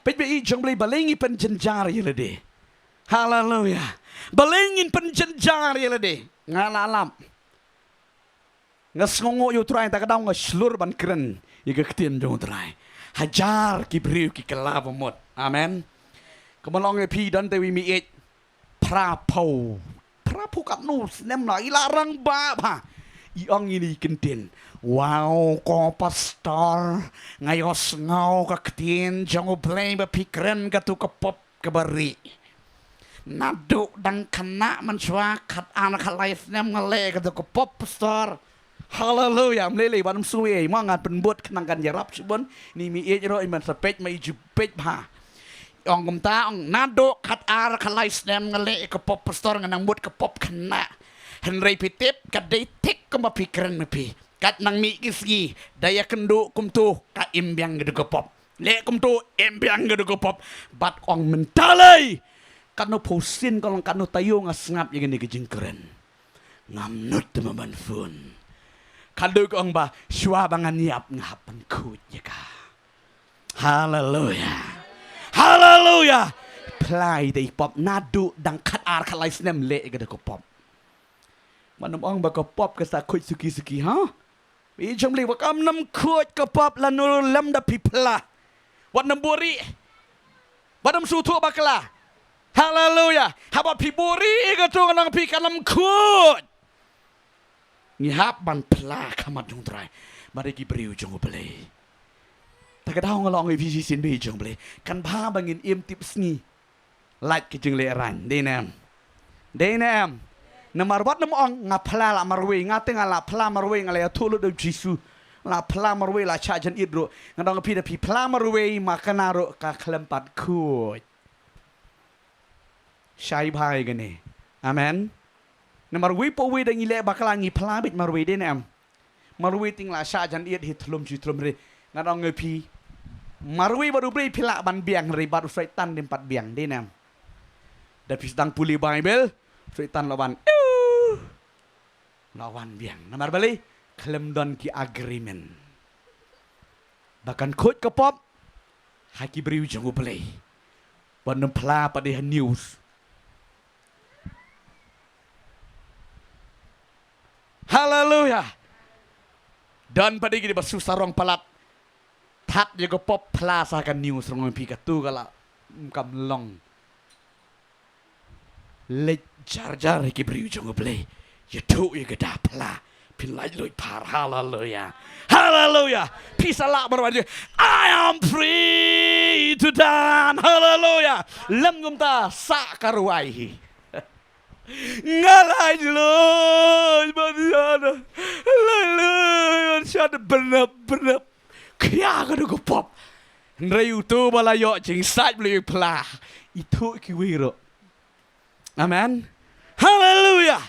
Peit, ba i jong U Blei, balei ngi pynjynjar ïa lade? Haleluya. Balei ngin pynjynjar ïa lade? Nga la lap. Nga sngewnguh ïa U Trai, ta ka daw nga shlur ban kren ïa ka ktien jong U Trai. Hajar ki briew ki kylla ba mut. Amen. Kumba long ïa phi, don te wei meiieit, phra phew. Phra phew katno snem la i la rangbah bha. I ong ïa i ktien. Wow, ko pastor, nga ïohsngew ka ktien jong U Blei ba phi kren kato ka pop kaba rieh. Naduh dang khynnah mynshuwa, khatar khatlai snem nga leh kato ka pop, pastor. Haleluya. Ym lei lei ban ym sngewthuh ei, ma nga pynbud khnang kan ïarap shibun. Ni meiieit ruh i man sa peit ma i ju peit bha. Ong kumta, ong naduh khatar khatlai snem nga leh ka pop, pastor, nga nang mut ka pop khynnah. Hynrei phi tip, ka dei thik kumba phi kren ma phi. Kat nang mih ki sngi da ïakynduh kumto, ka im biang kato ka pop. Leh kumto, im biang kato ka pop. Bad ong mynta lei, katno phew sien ka long, katno taïew nga sngap ïa kane ka jingkren. Ngam nud te ma ban phone. Ka dei ka ong ba shuwa ba ngan ïap nga hap ban khuid ïa ka. Haleluya. Haleluya. Phla ïa ka pop naduh dang khatar khatlai snem leh ïa ka da ka pop. Wat nym ong ba ka pop ka sa khuid suki suki, ha? Ïa jong lei ba kam nym khuid ka pop lano lem da phi phla. Wat nym buri. Wat nym shu thuh bakla. Haleluya. Haba phi buri ka tu ngan ong phi kan nym khuid. Ngi hap ban phla khmat jong u Trai. Bad ïa ki briew jong u Blei. Ta ka daw nga la ong ïa phi shisien bad ïa jong u Blei. Kan bha ba ngin im tip sngi. Lait ka jingleh rain. Dei ne em? Dei ne em? Namar wat nym ong nga phla la marwei, nga te nga la phla marwei, nga la ïathuh lut da u Jisu. La phla marwei, la shah jan ïit ruh. Nga dang phi da phi phla marwei ma kane ruh ka khlem pat khuid. Shai bha ïa kane. Amen. Namar wei pa wei da ngi leh bakla ngi phla beit marwei, dei ne em? Marwei ting la shah jan ïit hi thlum shi thlum re. Nga dang ong ïa phi. Marwei bad u Blei phi lah ban biang re bad u Soitan ym pat biang, dei ne em? Da phi sdang pule Baibl, u Soitan lah ban. Iu. Lah wan biang. Namar balei? Khlem don ki agreement. Ba kan khuid ka pop ha ki briew jong u Blei. Wat nym phla pat ïa ha news. Haleluya. Don pat ïa ki ba shu sarong palat. Thad ïa ka pop phla sa ka news rong phi ka tu ka la kam long. Leit jar jar ïa ki briew jong u Blei. Ïathuh ïa ka da phla. Phin lait luid phar. Haleluya. Haleluya. Phi sa lah ban rwai. I am free to dance. Haleluya. Lem kumta sa ka rwai hi. Nga lait luid ban ïa da. Lait luid ban shad bernap bernap. Khia ka da ka pop. Hynrei uto ba la ïoh jingsait ba la ïoh phla. Ithuh kiwei ruh. Amen. Haleluya.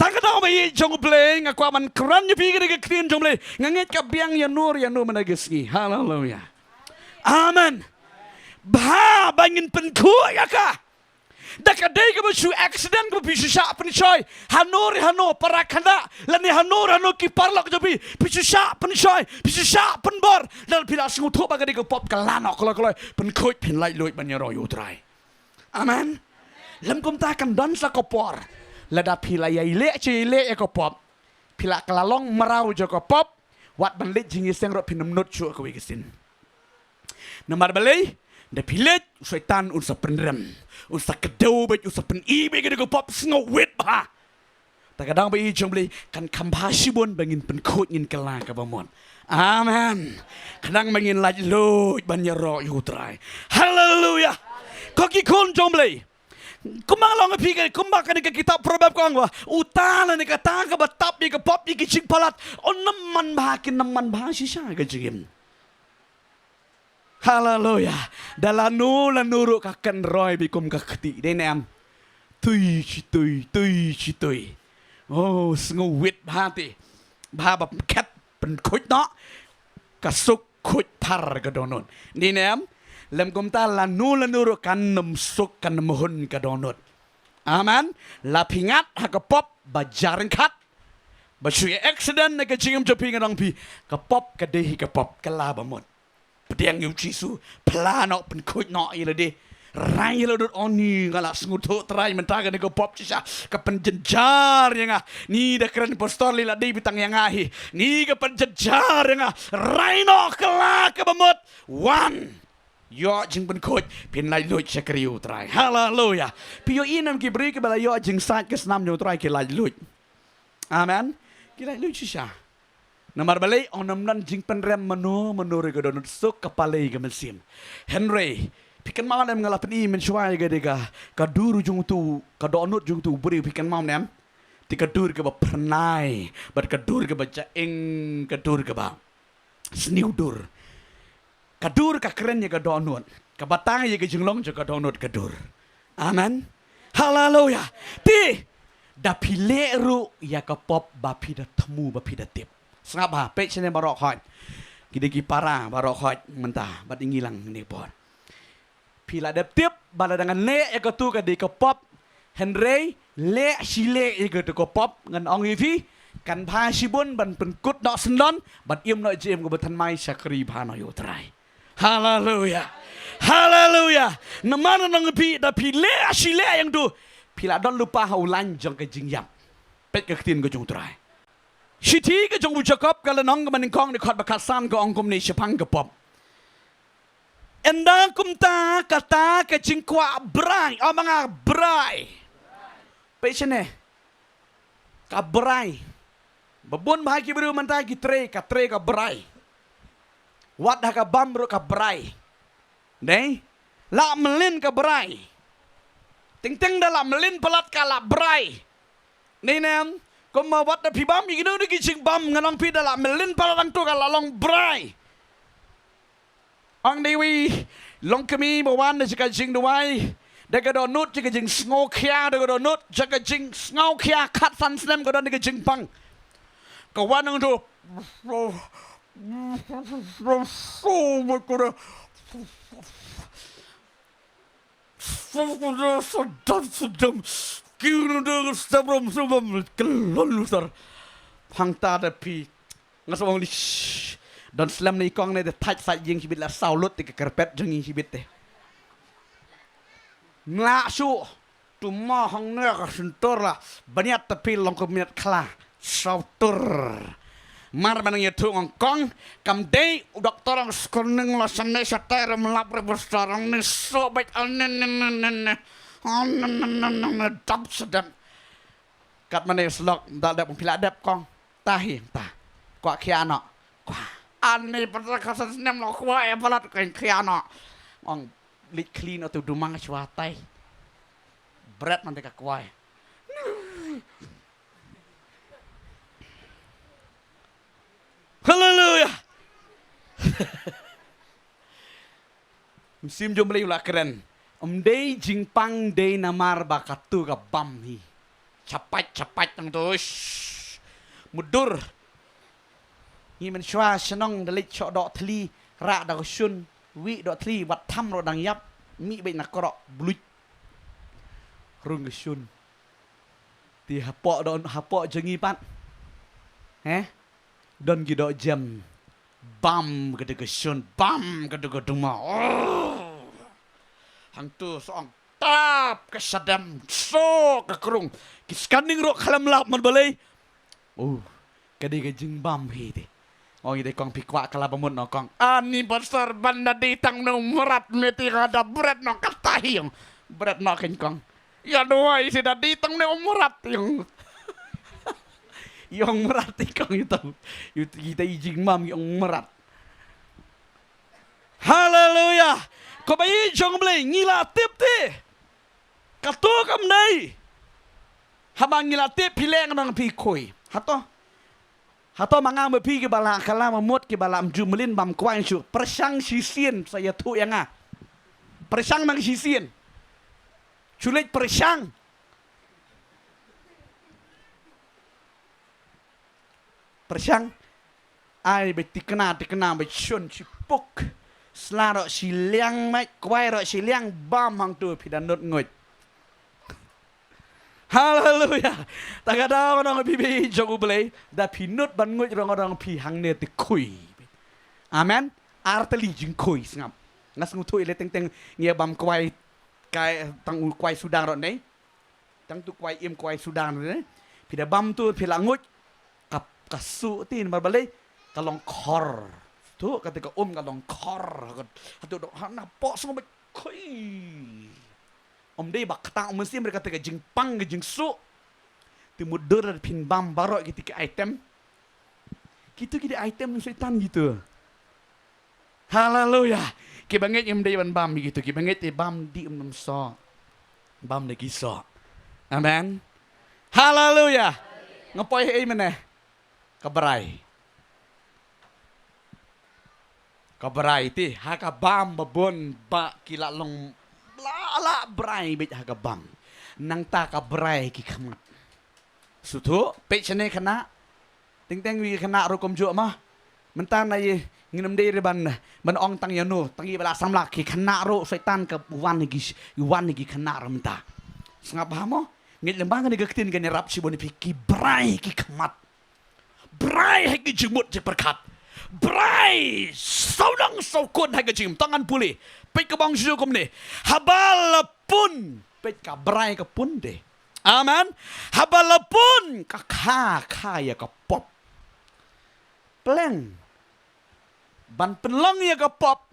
Tang ka daw ba ïeit jong u Blei nga kwah ban kren ïa phi ka dei ka ktien jong u Blei. Nga ngeit ka biang ïa nur ïa nur mynta ka sngi. Haleluya. Amen. Bha ba ngin pynkhuid ïa ka. Da ka dei kaba shu accident kaba phi shu shah pynshoi. Hano re hano para khynnah lane hano re hano ki paralok jong phi. Phi shu shah pynshoi, phi shu shah pynbor. Lada phi la sngewthuh ba ka dei ka pop ka la noh kloi kloi. Pynkhuid phin lait luid ban ïaroh ïa u Trai. Amen. Lem kumta kan don sa ka por. Lada phi la ïai leh shi ïai leh ïa ka pop. Phi la ka la long mraw jong ka pop. Wat ban leit jingïaseng ruh phin ym nud shuh kawei ka sien. Namar balei? Da phi leit u Soitan un sa pynrem. Un sa kdew beit, un sa pyni beit ka dei ka pop sngewwit bha. Ta ka daw ba ïeit jong u Blei kan kham bha shibun ba ngin pynkhuid ngin kylla kaba mut. Amen. Khnang ba ngin lait luid ban ïaroh ïa u Trai. Haleluya. Ko ki khun jong u Blei. Kumba nga la ong ïa phi ka, kumba kane ka kitab Proverb ka ong ba uta lane kata kaba tap ïa ka pop ïa ki jingpalat, un ym man bha, kin ym man bha shisha ka jingim. Haleluya. Da lano lano ruh ka kynroi beit kum ka kti, dei ne em? Tui shi tui, tui shi tui. Oh, sngewwit bha te. Bha ba khet pynkhuid noh. Ka suk khuid phar ka dohnud. Dei ne em? Lem kumta lano lano ruh kan ym suk kan ym hun ka dohnud. Amen. La phi ngat ha ka pop ba jar ryngkat. Ba shu ïa accident na ka jingim jong phi nga dang phi. Ka pop ka dei hi ka pop ka la ba mut. Pdiang ïa u Jisu, phla noh pynkhuid noh ïa lade. Rai ïa la dud, oh ni nga la sngewthuh Trai mynta kane ka pop shisha ka pynjynjar ïa nga. Ni da kren pastor lei la dei beit tang ïa nga hi. Ni ka pynjynjar ïa nga. Rai noh kylla kaba mut. Wan. Ïoh jingpynkhuid phin lait luid shakri u Trai. Haleluya. Phi ïohi ne em ki briew kiba la ïoh jingsait ka snam jong u Trai ki lait luid. Amen. Ki lait luid shisha. Namar balei? Ong ym don jingpynrem mano mano ruh ka dohnud, suk ka palei ka mynsiem. Hynrei phi kynmaw ne em nga la pyni mynshuwa ïa ka dei ka, ka dur jong uto, ka dohnud jong uto u briew, phi kynmaw ne em? Te ka dur kaba phyrnai bad ka dur kaba jaing, ka dur kaba sniew dur. Ka dur ka kren ïa ka dohnud. Ka batai ïa ka jinglong jong ka dohnud ka dur. Amen. Haleluya. Te da phi leh ruh ïa ka pop ba phi da thmu ba phi da tip. Sngap bha, peit shane baroh khoit. Ki dei ki para baroh khoit mynta bad ngi lang ne por. Phi la dep tip ba lada ngan leh ïa katu ka dei ka pop. Hynrei leh shi leh ïa katu ka pop, ngan ong ïa phi, kan bha shibun ban pynkut noh syndon bad im noh jingim kaba thymmai shakri bha noh ïa u Trai. Haleluya. Haleluya. Namar nang phi da phi leh shi leh ïa ngi tu, phi la don lypa ha u lain jong ka jingïap. Peit ka ktien ka jong u Trai. Shithi ka jong u Jakob ka lynnong kaba nyngkong dkhot ba khatsan ka ong kumne shaphang ka pop. Ynda kumta kata ka jingkwah brai, ong ma nga brai. Peit shane. Ka brai. Ba bun bah ki briew mynta ki trei, ka trei ka brai. Wat ha ka bam ruh ka brai. Dei? La mlien ka brai. Teng teng da la mlien palat ka la brai. Dei ne em? Kumba wat da phi bam ïa kino kino ki jingbam, ngan ong phi da la mlien palat hangto ka la long brai. Ong dei wei long kmie ba wan na ka jingduwai, da ka dohnud jong ka jingsngewkhia, da ka dohnud jong ka jingsngewkhia, khatsan snem ka don ka jingpang. Ka wan hangto. Sdam sdam. Ki nu de sdam rom sdam. Kelon lusar. Hangta da phi. Nga sa ong li. Don slem ne i kong ne de thait thait ïing shibit la saw lut te ka karpet jong ïing shibit te. Ngla shu. Tu ma hang ne ka sentor la. Baniat te phi long ka miat khla. Saw tur. Mar ba nang ïathuh nga ong kong, kam dei u doktor ong screening la sane shatai re melap re besar ong ne so bait ong ne ne ne ne ne. Ong ne ne ne ne ne dap sedap. Kat mane slok da dap phi la dap kong. Tahi ta. Kwah khia noh. Kwah. Ani pata ka san snem lo kwah ïa palat ka khia noh. Ong lit clean atu dumang shwa tai. Bret man te ka kwai. Haleluya. Mynsiem jong U Blei u la kren. Ym dei jingpang dei namar ba katu ka bam hi. Chapat chapat tang tu. Shh. Mudur. Ngi mynshwa shnong da leit shoh doh thli, rah da ka shun, wieh doh thli, wat tham ruh dang ïap, mih beit na kroh, bluit. Rung ka shun. Te hapoh don, hapoh jong ngi pat. He? Don ki doh jem. Bam ka dei ka shun, bam ka dei ka duma. Oh. Hangtu song tap ka shadem, so ka krung. Ki scanning ruh khlem lap man balei. Oh. Ka dei ka jingbam hi te. Ong i dei kong phi kwah ka la ba mut noh kong. Ani pastor ban da dei tang ne u mrad me te ka da bret noh kata hi ong. Bret noh kein kong. Ïa duwai shi da dei tang ne u mrad ong. Ïong mrad te kong ïa tau. Ïa kita i jingbam ïong mrad. Haleluya. Ko ba i jong Blei ngi la tip te. Kato kam dei. Haba ngi la tip phi leng nang phi khui. Hato. Hato ma nga ma phi kiba la kylla ma mut kiba la mju mlien bam kwai shu. Pyrshang shisien sa ïathuh ïa nga. Pyrshang nang shisien. Shu leit pyrshang. Pyrshang. Ai beit thikna thikna beit shun shipuk. Sla ruh shiliang beit kwai ruh shiliang bam hangtu phi da nud nguid. Haleluya. Ta ka daw nong phi beit jong U Blei da phi nud ban nguid rong rong phi hangne te khui. Amen. Ar tylli jingkhui sngap. Nga sngewthuh ïa le teng teng ngi bam kwai kai tang u kwai sudang ruh ne. Tang tu kwai im kwai sudang ne. Phi da bam tu phi la nguid ka ka su tin bar balei ka long khor. Tu kata ka um ka long khor. Hatu dok hana po sngewbha khui. Ym dei ba kata um sim re kata ka jingpang ka jingsu. Ti mudur phin bam baroh kiti ki item. Kitu ki dei item Soitan kitu. Haleluya. Ki bangeit ngim dei ban bam kitu, ki bangeit te bam di um num so. Bam de ki so. Amen. Haleluya. Nga poi ei mene. Ka brai. Ka brai te ha ka bam ba bun ba ki la long la la brai bit ha ka bam. Nangta ka brai ki khmat. Suthu peit shane khynnah. Teng teng wi khynnah ruh kumjuh ma. Mynta na i ngin ym dei re ban ban ong tang ïano tang i ba la samla ki khynnah ruh Soitan ka wan ki wan ki khynnah ruh mynta. Sngap ba mo. Ngeit lem ba kane ka ktien kane rap shibun phi ki brai ki khmat. Brai ha ki jingmut jingpyrkhat. brai saw nang saw kun ha ka jingim. Tang ngan pule. Peit ka bang shu kumne. Haba la pun, peit ka brai ka pun de. Amen. Haba la pun ka kha, kha ïa ka pop. Pleng ban pynlong ïa ka pop.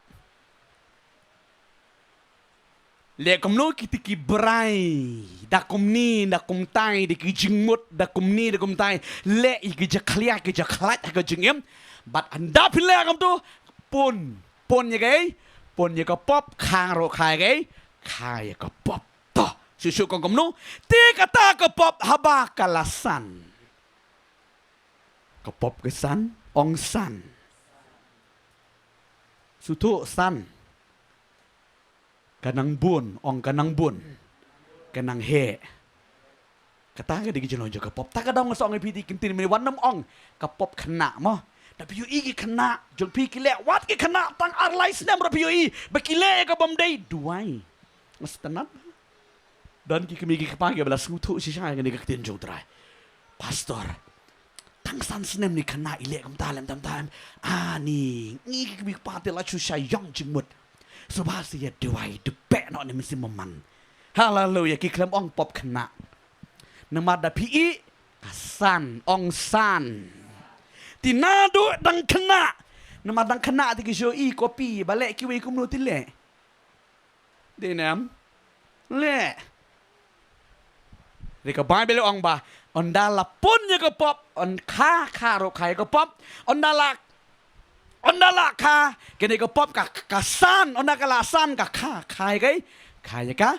Leh kumno kita ki brai, da kumne da kumtai, da ki jingmut da kumne da kumtai. Leh ïa ki jakhlia ki jakhlait ha ka jingim. Bad ynda phi leh kumto, pun, pun ïa kaei? Pun ïa ka pop. Kha ruh kha ïa kaei? Kha ïa ka pop. To shu shu kong kumno? Te kata ka pop haba ka la san. Ka pop ka san, ong san. Suthu san. Ka nang bun, ong ka nang bun. Ka nang heh. Kata ka dei ka jinglong jong ka pop. Ta ka daw nga sa ong ïa phi te ki ktien mynne, wat nym ong ka pop khynnah mo. Da phi ïohi ki khynnah jong phi ki leh, wat ki khynnah tang ar lai snem ruh phi ïohi ba ki leh ïa ka bym dei, duwai. Nga sngewtynnat. Don ki kmie ki kpa kiba la sngewthuh shisha ïa kane ka ktien jong U Trai. Pastor, tang san snem ne khynnah i leh kumta lem tam tam. Ani, ngi ki kmie ki kpa te la shu shah ïong jingmut. Sngewbha sa ïa duwai, duwai noh ne mynsiem bymman. Haleluya, ki khlem ong pop khynnah. Namar da phi ïohi ka san, ong san. Te naduh dang khynnah. Namar dang khynnah te ki shu ïohi copy, balei kiwei kumno te leh. Dei ne em? Leh. Te ka Baibl ong ba ynda la pun ïa ka pop, yn kha, kha ruh kha ïa ka pop. Ynda la, ynda la kha, kane ka pop ka, ka san, ynda ka la san ka kha, kha ïa kaei? Kha ïa ka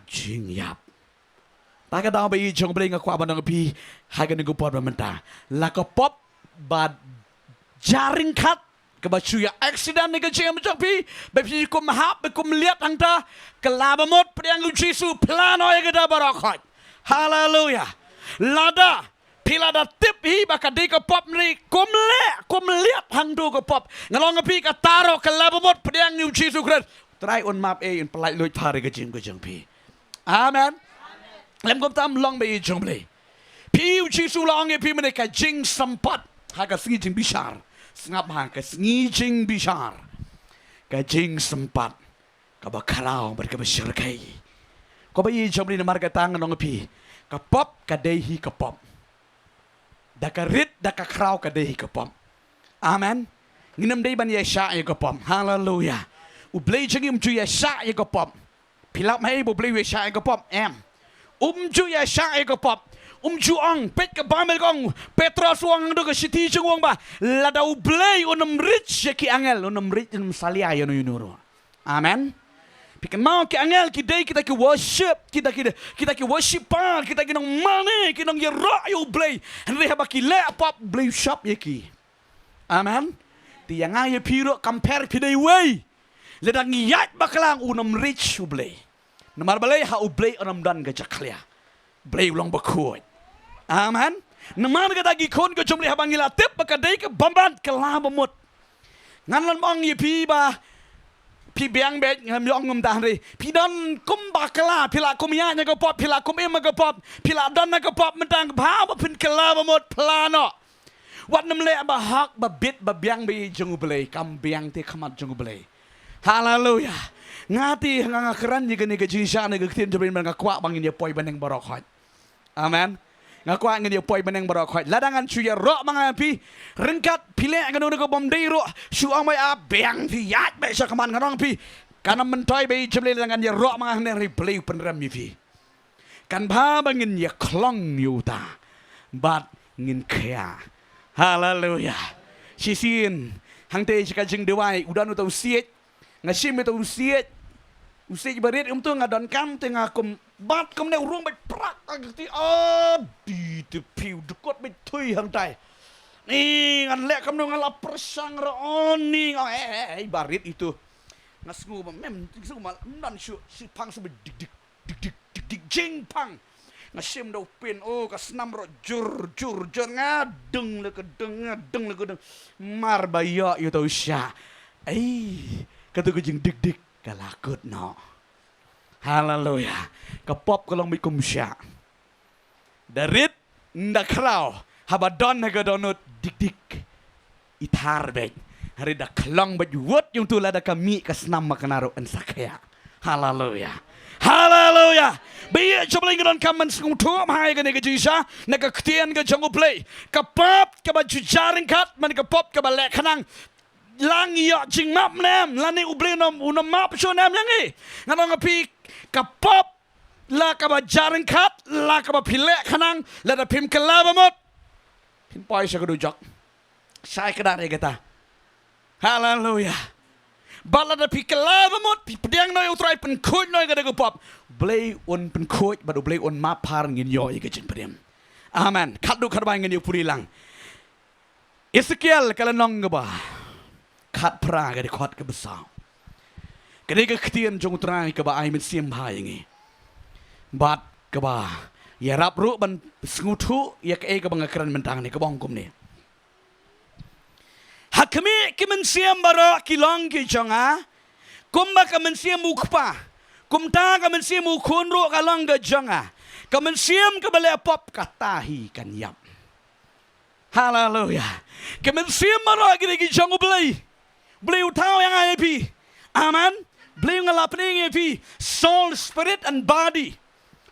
jingïap. Ta ka daw ba ïeit jong U Blei nga kwah ban ong ïa phi ha kane ka por ba mynta. La ka pop ba jaring khat kaba shu ïa accident ne ka jingim jong phi, ba phi kum hap, ba kum liat hangta, kylla ba mut pdiang ïa U Jisu, phla noh ïa kata baroh khoit. Haleluya. Lada phi la da tip hi ba ka dei ka pop ne, kum leh, kum liat hangto ka pop. Nga ong ïa phi kata ruh kylla ba mut pdiang ïa U Jisu Khrist. Trai un map ei, un pyllait luid pha ïa ka jingim ka jong phi. Amen. Lem kumta ym long ba ïeit jong U Blei. Phi, U Jisu la ong ïa phi mynne ka jingsympat ha ka sngi jingbishar. Sngap ha ka sngi jingbishar. Ka jingsympat kaba khraw bad kaba shyrkhei. Ko ba ïeit jong U Blei, namar kata ngan ong ïa phi, ka pop ka dei hi ka pop. Da ka rit da ka khraw ka dei hi ka pop. Amen. Ngin ym dei ban ïa shah ïa ka pop. Haleluya. U Blei jong ngi um ju ïa shah ïa ka pop. Phi lap ma ei ba U Blei u ïa shah ïa ka pop? Em. Um ju ïa shah ïa ka pop. Um ju ong, peit ka Baibl ka ong, Petros u ong hangto ka shithi jong u, u ong ba lada U Blei un ym reach ïa ki angel, un ym reach, un ym salia ïa uno uno ruh. Amen. Phi kynmaw ki angel ki dei kita ki worship, kita ki, kita ki worshipper, kita ki nongmane, ki nongïaroh ïa U Blei. Hynrei haba ki leh pop, U Blei u shop ïa ki. Amen. Te ïa nga ïa phi ruh, kam pher phi dei uwei. Lada ngi ïaid bakla, un ym reach U Blei. Namar balei? Ha U Blei un ym don ka jakhlia. U Blei u long bakhuid. Amen. Namar kata, ki khun ka jong U Blei, haba ngi la tip ba ka dei ka bymman, kylla ba mut. Ngan ym ong ïa phi ba phi biang beit, ngam ong kumta, hynrei phi don kum bakla, phi la kum ïaid ha ka pop, phi la kum im ha ka pop, phi la don ha ka pop, mynta bha ba phin kylla ba mut, phla noh. Wat nym leh ba hok ba bit ba biang ba ïeit jong U Blei, kam biang te khmat jong U Blei. Haleluya. Nga te nga, nga kren ïa kane ka jingshah ne ka ktien jong U Blei, namar nga kwah ba ngin ïa poi bneng baroh khoit. Amen. Nga kwah ngin ïa poi bneng baroh khoit. Lada ngan shu ïaroh ma nga ïa phi, ryngkat phi leh kano kano ka bym dei ruh, shu ong ba ïa biang phi, ïaid beit sha khmat, ngan ong ïa phi, kan ym myntoi ba ïeit jong U Blei lada ngan ïaroh ma nga hangne, hynrei U Blei u pynrem ïa phi. Kan bha ba ngin ïa khlong ïa uta bad ngin khia. Haleluya. Shisien hangtei sha ka jingduwai, u don uta u siej. Nga shim ïa uta u siej. U siej barit, um, to nga donkam te nga kum bat kumne, u rung beit prak ha ka kti. Ah, di te phi, u dkut beit thui hangtai. Ni ngan leh kumno, nga la pyrshang ruh, oh, ni nga, eh, eh, eh, barit itu. Nga sngew ba mem, sngew ma, ym don shuh, shiphang shu beit dik dik dik dik dik dik, jingphang. Nga shim da u pin, oh, ka snam ruh jur jur jur, nga deng la ka deng, nga deng la ka deng. Mar ba ïoh ïa uta u shah, ei, kato ka jingdikdik ka la kut noh. Haleluya. Ka pop ka long beit kum u shah. Da rit, da khraw, haba don ha ka dohnud, dikdik. I thar beit. Hynrei da khlong beit wut ïa utu lada ka mih ka snam ma ka na ruh yn sa khiah. Haleluya. Haleluya. Ba ïa jong Blei nga donkam ban sngewthuh ha kane ka jingshisha na ka ktien ka jong U Blei. Ka pop kaba ju jar ryngkat man ka pop kaba leh khnang. Lang ïoh jingmap ne em, lane U Blei un ym, un ym map shuh ne em ïa ngi. Ngan ong ïa phi ka pop la kaba jar ryngkat, la kaba phi leh khnang, lada phim kylla bamut. Phin poi sha ka dujok. Shai kdar ïa kata. Haleluya. Bad lada phi kylla bamut, phi pdiang noh ïa U Trai, pynkhuid noh ïa kata ka pop. Blei un pynkhuid, bad U Blei un map, phar ngin ïoh ïa ka jingpdiang. Amen. Khatduh khatwai ngin ïa pule lang. Esekiel ka lynnong kaba khatphra ka dkhot kaba saw. Ka dei ka ktien jong U Trai kaba ai mynsiem bha ïa ngi. Bad kaba ïarap ruh ban sngewthuh ïa kaei kaba nga kren mynta hangne, kaba ong kumne. Ha khmih ki mynsiem baroh ki long ki jong nga, kumba ka mynsiem u kpa, kumta ka mynsiem u khun ruh ka long ka jong nga. Ka mynsiem kaba leh pop kata hi kan ïap. Haleluya. Ka mynsiem baroh ki dei ki jong U Blei. Blei u thaw ïa nga ïa phi. Amen. Blei u nga la pynïeng ïa phi. Soul, spirit and body.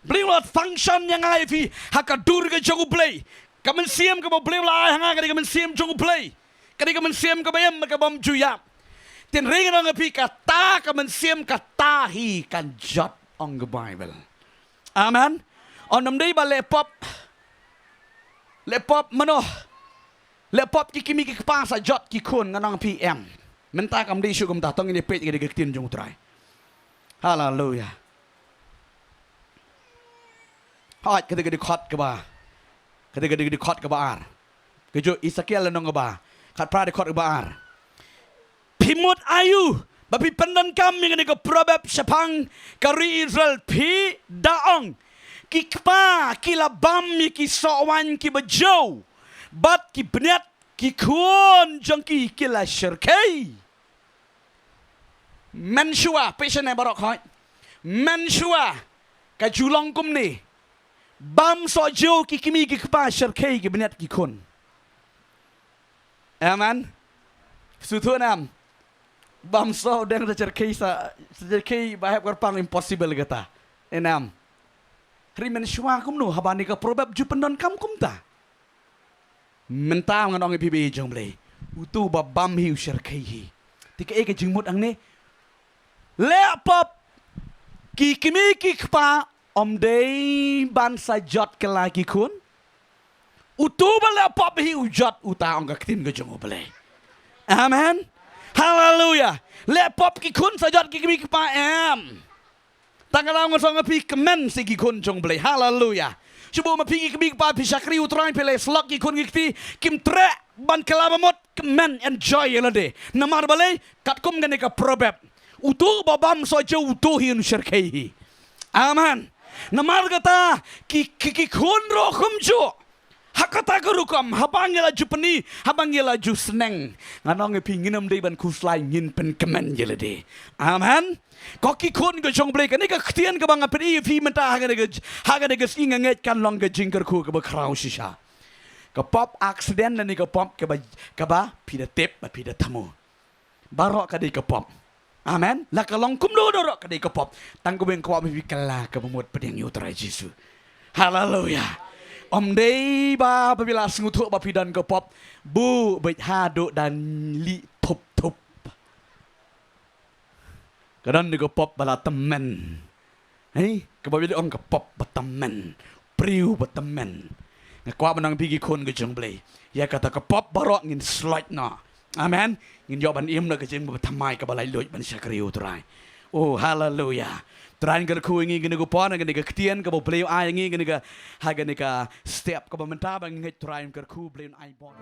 Blei u la function ïa nga ïa phi ha ka dur ka jong U Blei. Ka mynsiem kaba Blei u la ai ha nga ka dei ka mynsiem jong U Blei. Ka dei ka mynsiem kaba im, kaba ym ju ïap. Tynrai ngan ong ïa phi, kata ka mynsiem kata hi kan jot, ong ka Baibl. Amen. Ym dei ba leh pop. Leh pop mano? Leh pop ki kmie ki kpa sa jot ki khun, ngan ong ïa phi, em. Mynta kam dei shuh kumta, to ngin ïa peit ïa ka ktien jong U Trai. Haleluya. Hooid, kata ka dkhot kaba, kata ka dkhot kaba ar. Kajuh Esekiel lynnong kaba khatphra, dkhot kaba ar. Phi mut aïu ba phi pyndonkam ïa kane ka proverb shaphang ka ri Israel? Phi da ong, ki kpa ki la bam ïa ki soh waiñ kiba jew, bad ki bniat ki khun jong ki ki la shyrkhei. Mynshuwa, peit shane baroh khoit. Mynshuwa ka ju long kumne. Bam soh jew ki kmie ki kpa, shyrkhei ki bniat ki khun. Amen. Sngewthuh ne em? Bam soh dang sa shyrkhei, sa, sa shyrkhei ba hep kyrpang, impossible kata. Em. Hynrei mynshuwa kumno haba kane ka proverb ju pyndonkam kumta? Mynta ngan ong ïa phi ba ïeit jong Blei, uto uba bam hi u shyrkhei hi. Te kaei ka jingmut hangne? Leh pop ki kmie ki kpa ym dei ban sa jot kylla ki khun. Uto uba leh pop hi u jot uta, ong ka ktien ka jong U Blei. Amen. Haleluya. Leh pop ki khun sa jot ki kmie ki kpa, em. Tang ka daw nga ong ïa phi, kmen sa ki khun jong U Blei. Haleluya. Shu buh ma phi ki kmie ki kpa, phi shakri U Trai, phi leh syllok, ki khun ki kti kim treh ban kylla bamut, kmen, enjoy ïa lade. Namar balei? Katkum kane ka proverb, uto uba bam soh jew uto hi un shyrkhei hi. Amen. Namar kata ki, ki, ki khun ruh kumjuh. Ha kata ka rukom, haba ngi la ju pyni, haba ngi la ju sneng, ngan ong ïa phi, ngin ym dei ban khuslai, ngin pynkmen ïa lade. Amen. Ko ki khun ka jong U Blei, kane ka ktien kaba nga pyni ïa phi mynta ha kane ka, ha kane ka sngi, nga ngeit kan long ka jingkyrkhu kaba khraw shisha. Ka pop accident lane ka pop kaba, kaba phi da tip ba phi da thmu. Baroh ka dei ka pop. Amen. La ka long kumno ruh ka dei ka pop. Tang kaba nga kwah ba phi kylla kaba mut pdiang ïa U Trai Jisu. Haleluya. Ym dei ba, ba phi la sngewthuh ba phi don ka pop, buh beit haduh da lieh thup thup. Ka don ka pop ba la tymmen. Hei, kaba phi ong ka pop ba tymmen, briew ba tymmen. Nga kwah ban ong ïa phi ki khun ka jong U Blei, ïa kata ka pop baroh ngin sloit noh. Amen. Ngin ïoh ban im noh ka jingim kaba thymmai, kaba laitluid ban shakri U Trai. Oh, haleluya. Trai un kyrkhu ïa ngi kane ka por, kane ka ktien kaba U Blei u ai ïa ngi kane ka, ha kane ka step kaba mynta ba ngi ngeit Trai un kyrkhu, Blei un ai bor.